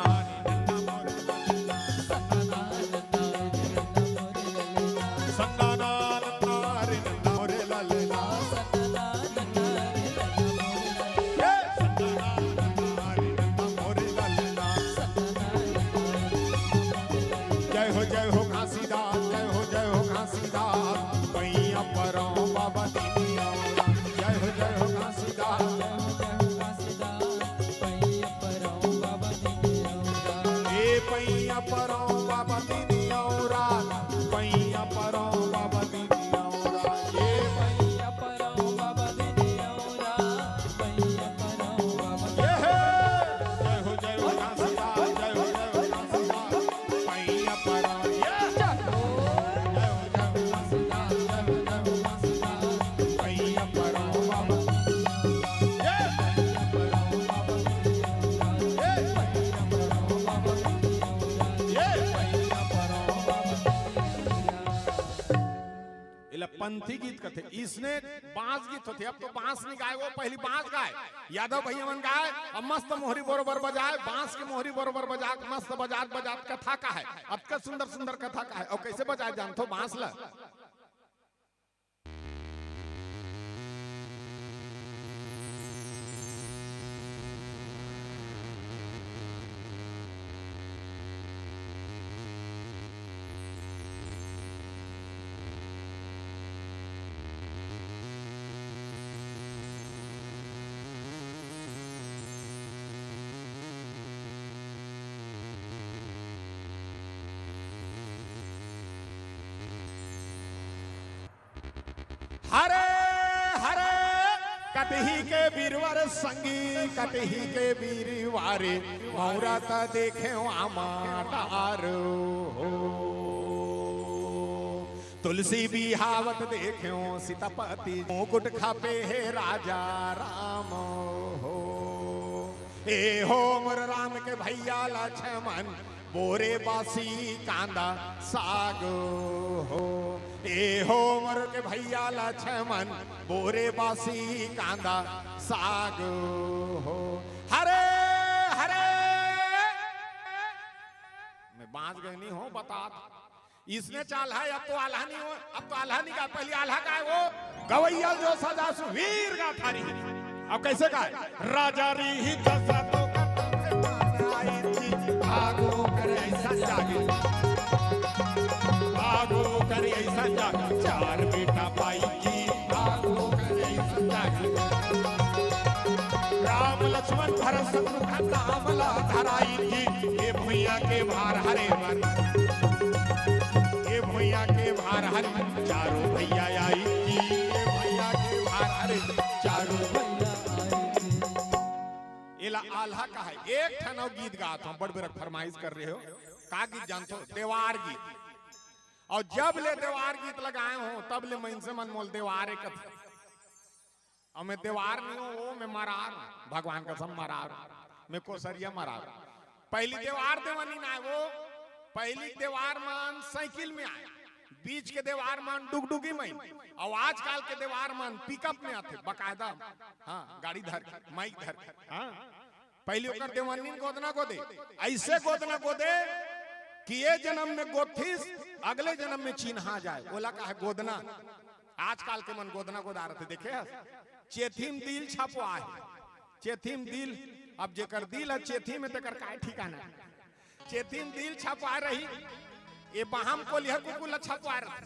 सन्ना ना ना रे नन्ना मोरे लाले ना। ए सन्ना ना ना रे नन्ना मोरे लाले ना। जय हो, जय हो घासीदास, जय हो, जय हो घासीदास। पैया परो बाबा दीदी औरा। जय हो, जय हो घासीदास। ए पैया परो बाबा दीदी औरा, पैया परो बाबा दीदी औरा, ए पैया परो बाबा दीदी औरा, पैया परो बाबा। ए हे, जय हो, जय हो घासीदास, जय हो, जय हो घासीदास, पैया परो, ए, जय हो, जय हो घासीदास, जय हो, जय हो घासीदास, पैया परो बाबा। ए, ए, एला पंथी गीत कथे। इसने बांस गीत होथे, अब तो बांस नहीं गाए, वो पहली बांस गाए, यादव भैया मन गाए, अब मस्त मोहरी बरोबर बजाए, बांस के मोहरी बरोबर बजा, मस्त बजात बजात कथा कहे, अतका सुंदर सुंदर कथा कहे। अउ कैसे बजाए जानथो बांस ला? हरे हरे कटही के बीरवर संगी, कटही के बीरवारे, मौरा त देखे आमा डार हो। तुलसी बिहावत देखे सीतापति, मुकुट खपे हे राजा राम हो। ए हो मोर राम के भैया लक्ष्मण, बोरे बासी कांदा साग हो। ए हो मोर के भैया लक्ष्मण, बोरे बासी कांदा साग हो। हरे हरे, मैं बांस गए नहीं हो बता। इसने चाल है, अब तो आल्हा नहीं हो, अब तो आल्हा नहीं गा, पहली आल्हा का है वो। गवैया जो सजा सुवीर गाथा रही। अब कैसे गाए? राजा रही दशरथ का तन से पार आई थी, भागो करे ऐसा जागे, भागो करे ऐसा जागे, चार बेटा पाई जी, भागो करे ऐसा जागे। राम लक्ष्मण भरत शत्रुघ्न नाम ला धराई जी, ए भुइया के भार हरे बर, ए भुइया के भार हरे, चारों भैया आई जी, ए भैया के भार हरे, चारों भैया आई जी। एला आल्हा का है, एक ठन अउ गीत गात हूँ, बड़ बेरा फरमाइश कर रहे हो, का गीत जानथो? देवार गीत। अउ जब ले देवार गीत लगाए हो, तब ले मनसे मन मोल देवारे कथे। अउ मैं देवार नहीं हूँ, वो मैं मरार हूँ, भगवान कसम मरार हूँ, मैं कोसरिया मरार हूँ। पहली देवार देवनी ना वो, पहिली के देवार मन साइकिल में आय, बीच के देवार मन डुगडुगी में, अउ आजकाल के देवार मन पिकअप में आथे, बकायदा, हाँ, गाड़ी धर के, माइक धर के, हाँ। पहिली ओकर देवन्निन गोदना गोदे, अइसे गोदना गोदे कि ये जनम में गोदथिस, अगले जनम में चिन्हा जाय, ओला कहे गोदना। आजकाल के मन गोदना गोदा रथे, देखे हस? चेथी म दिल छपवाय हे, चेथी म दिल। अब जेकर दिल हे चेथी में, तेकर काय ठिकाना? चेथी म दिल छपवाय रही, ये बाहम कोलिहा कुकुर ला छपवाय रथे,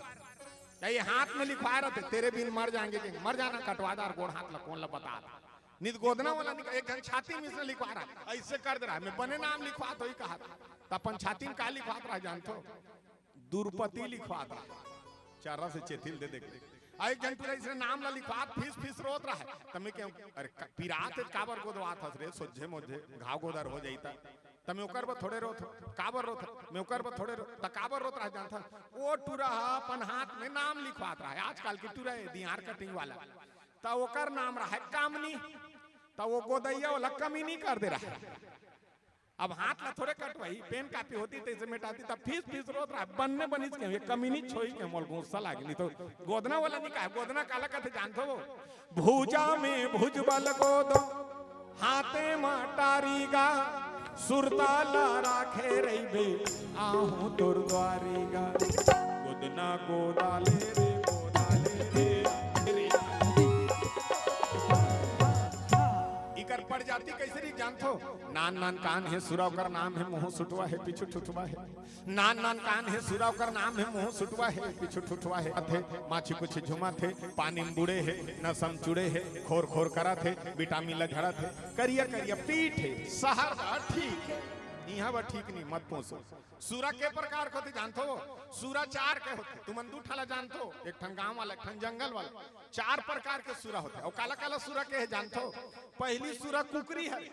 त ये हाथ में लिखवाय रथे, "तेरे बिन मर जाएंगे, के मर जाना, कटवा दार गोड़ हाथ ला, कोन ला बता।" नित गोदना वाला निक-, एक झन छाती में इसने लिखवा रहा, अइसे कर दे रहा, "मैं बने नाम लिखवात हों," कहा, त अपन छाती में का लिखवात रहा जानथो? दुरपति लिखवात रहा, चारा से चेथी ल दे दे के। अउ एक झन टूरा इसने नाम ला लिखवात, फीस फीस रोत रहा, त मैं कहेंव, "अरे, क-, पिरात हे, काबर गोदवात हस रे, सोझे मोझे घाव गोदर हो जाही त।" त मैं ओकर बर थोड़े रोत हों, काबर रोत हों, मैं ओकर बर थोड़े रोत, त काबर रोत रहा जानथस? ओ टूरा ह अपन हाथ में नाम लिखवात रहा, आजकाल के टूरा हे, दिहार कटिंग वाला, त ओकर नाम रहा कामनी, त ओ गोदइया ओला कमीनी कर दे रहा। अब हाथ ला थोड़े कटवाही, पेन कापी होतिस त अइसे मेटातिस, त फीस फीस रोत रहा, बने बनिस के, "ये कमीनी छोई के, मोला गुस्सा लागे।" नित गोदना वाला निक हे, गोदना काला कथे जानथो? भुजा में भुजबल गोदो, हाथे म टारी गा, सुरता ला राखे रहिबे, आहूं तोर दुवारी गा। गोदना गोदा ले रे, गोदा ले रे, रे। इकर प्रजाति कइसे रही जानथो? नान नान कान हे, सुरा ओकर नाम हे, मुहूं सुटवा हे, पीछू ठुठवा हे। नान नान कान हे, सुरा ओकर नाम हे, मुहूं सुटवा हे, पीछू ठुठवा हे। अथे, माछी कुछ झुमत हे, पानी म बुड़े हे, नसम चुड़े हे, खोर खोर करत हे, विटामिन ल झड़त हे, करिया करिया पीठ हे, सहर बर ठीक हे, इहां बर ठीक नहीं, मत पूछो। सुरा के प्रकार के होथे जानथो? सुरा चार के होथे, तुमन दू ठन ला जानथो, एक ठन गांव वाला, एक ठन जंगल वाला, चार प्रकार के सुरा होथे। अउ काला काला सुरा के हे जानथो? पहिली सुरा कुकरी हरे,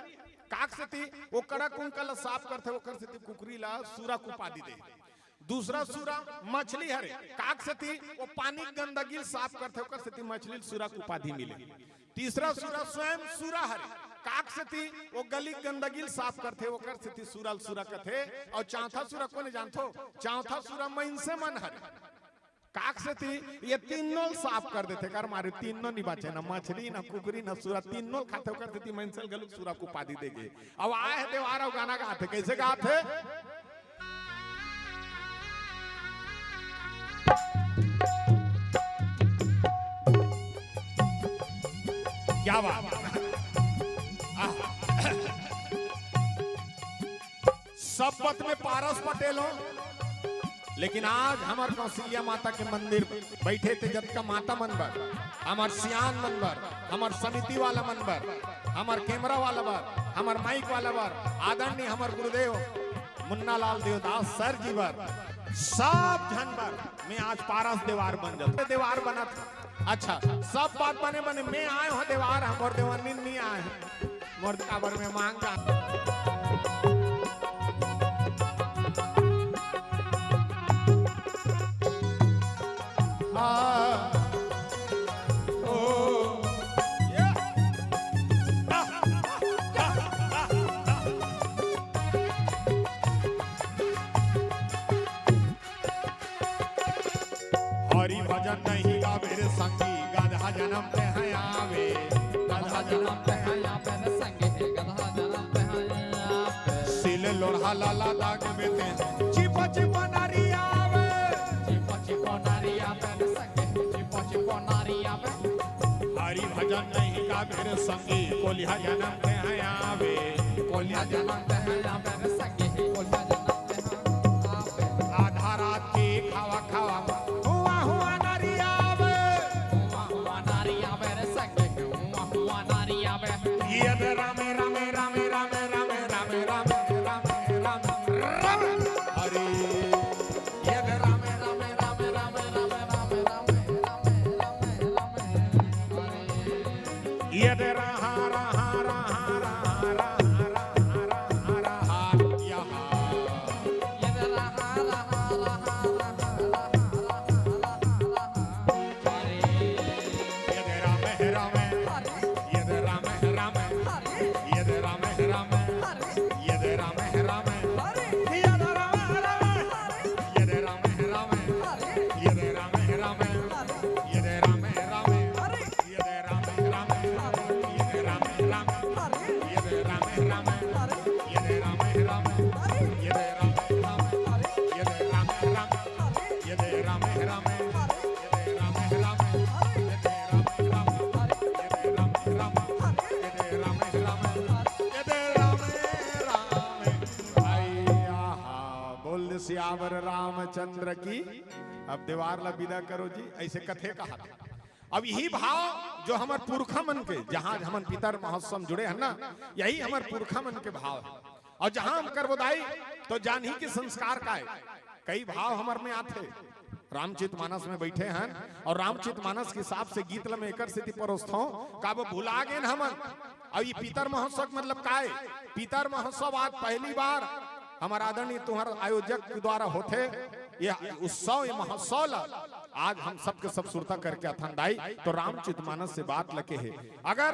काक सेती ओ कड़ा कुंका ला साफ करथे, ओकर सेती कुकरी ला सुरा के उपाधि दे। दूसरा सुरा मछली हरे, काक सेती ओ पानी के गंदगी ला साफ करथे, ओकर सेती मछली ला सुरा के उपाधि मिले। तीसरा सुरा स्वयं सुरा हरे, काक सेती ओ गली के गंदगी ला साफ करथे, ओकर सेती सुरा ला सुरा कथे। अउ चौथा सुरा कोन हे जानथो? चौथा सुरा मइनसे मन हरे, काक सेती ये तीनों ल साफ कर देथे, कर मारे तीनों नि बाचे, न मछली, न कुकरी, न सुरा, तीनों ल खाथे, ओकर सेती मइनसे ल घलो सुरा के उपाधि दे गे। अब आए हे देवार अउ गाना गाथे, कइसे गाथे? क्या बात। आह। सब बात में पारस पटेल हो, लेकिन आज हमर कौशल्या माता के मंदिर बइठे ते जतका माता मन बर, हमर सियान मन बर, हमर समिति वाला मन बर, हमर कैमरा वाला बर, हमर माइक वाला बर, आदरणीय हमर गुरुदेव मुन्ना लाल देवदास सर जी बर, सब झन बर मैं आज पारस देवार बन जाथों। देवार बनत। अच्छा, सब बात बने बने, मैं आए हों देवार, हमर देवन्निन नइ आए हों। मोर काबर में मांग जा। आ, ओ, या। हरि भजन नहीं गावे रे संगी, गधा जनम ते हैं आवे। गधा जनम ते हैं आवे रे संगी, गधा जनम ते हैं आवे। सिल लोढ़ा लाला दाग में ते, चिपो चिपो नारी आवे। चिपो चिपो नारी आवे रे संगी, चिपो चिपो नारी आवे। हरि भजन नहीं गावे रे संगी, कोलिहा जनम ते हैं आवे। कोलिहा जनम ते हैं आवे रे संगी, कोलिहा जनम ते हैं आवे। आधा रात के खावा खावा, हुआ हुआ नारी आवे। हुआ हुआ नारी आवे रे संगी, हुआ हुआ नारी आवे। ये दे रामे, रामे, रामे, रामे, रामे, रामे, रामे, रामे, रामे, रामे। हरे। ये दे रामे, रामे, रामे, रामे, रामे, रामे, रामे, रामे, रामे, रामे, रामे। ये दे रहा, रहा, रहा, रहा, रहा, रहा, रहा। सियावर रामचंद्र की। अब देवार ला विदा करो जी, ऐसे कथे कहा। अब यही भाव जो हमर पुरखा मन के, जहां हमन पितर महोत्सव म जुड़े हन ना, यही हमर पुरखा मन के भाव हे। और जहां हम करबो दाई, तो जानही के संस्कार का हे, कई भाव हमर में आथे। रामचित मानस में बैठे हन और रामचित मानस के हिसाब से गीत ल मैं एकर सेती परोसथों, काबर भुला गेन हमन। और ये पितर महोत्सव के मतलब का हे? पितर महोत्सव आज पहली बार हमर आदरणीय तुंहर आयोजक के द्वारा होथे। ये उत्सव, ये महोत्सव ला आज हम सबके सब सुरता करके अथन दाई, तो रामचित मानस से बात ल केहे। अगर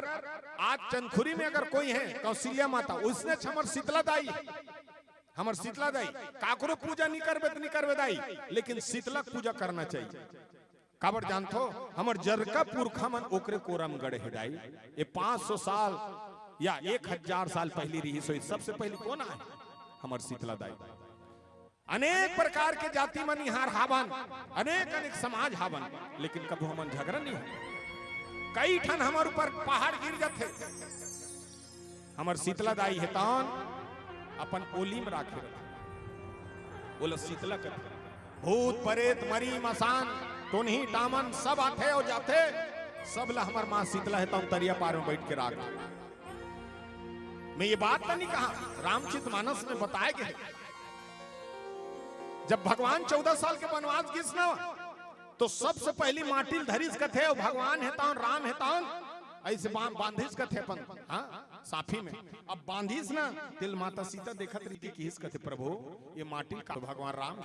आज चंदखुरी में अगर कोई हे कौशल्या माता, ओइसने हमर शीतला दाई, हमर शीतला दाई, काकरो पूजा नहीं करबे त नहीं करबे दाई, लेकिन शीतला के पूजा करना चाहिए। काबर जानथो, हमर जरका पुरखा मन ओकरे कोरा म गड़े हे दाई। ये पाँच सौ साल या एक हजार साल पहली रिहिस होही, सबसे पहली कोन आय? हमर शीतला दाई। अनेक प्रकार के जाति मन इहां हावन, अनेक अनेक समाज हावन, लेकिन कभू हमन झगरा नहीं हो। कई ठन हमर ऊपर पहाड़ गिर जाथे, हमर शीतला दाई हे तौन अपन ओली म राखे रथे, ओला शीतला कथे। भूत परेत मरी मसान टोनही टामन सब आथे और जाथे, सब ला हमर मां शीतला हे तौन तरिया पार में बैठ के राख। मैं ये बात तो नहीं कहा, रामचित मानस में बताए गए हे। जब भगवान चौदह साल के वनवास गिस ना, तो सबसे पहली माटी ल धरिस कथे, अउ भगवान हे तौन, राम हे तौन, ऐसे बां-, बांधिस कथे अपन, हाँ, साफी में। अब बांधिस ना, तेला माता सीता देखत रहिथे, किहिस कथे, "प्रभु, ये माटी ल का?" भगवान राम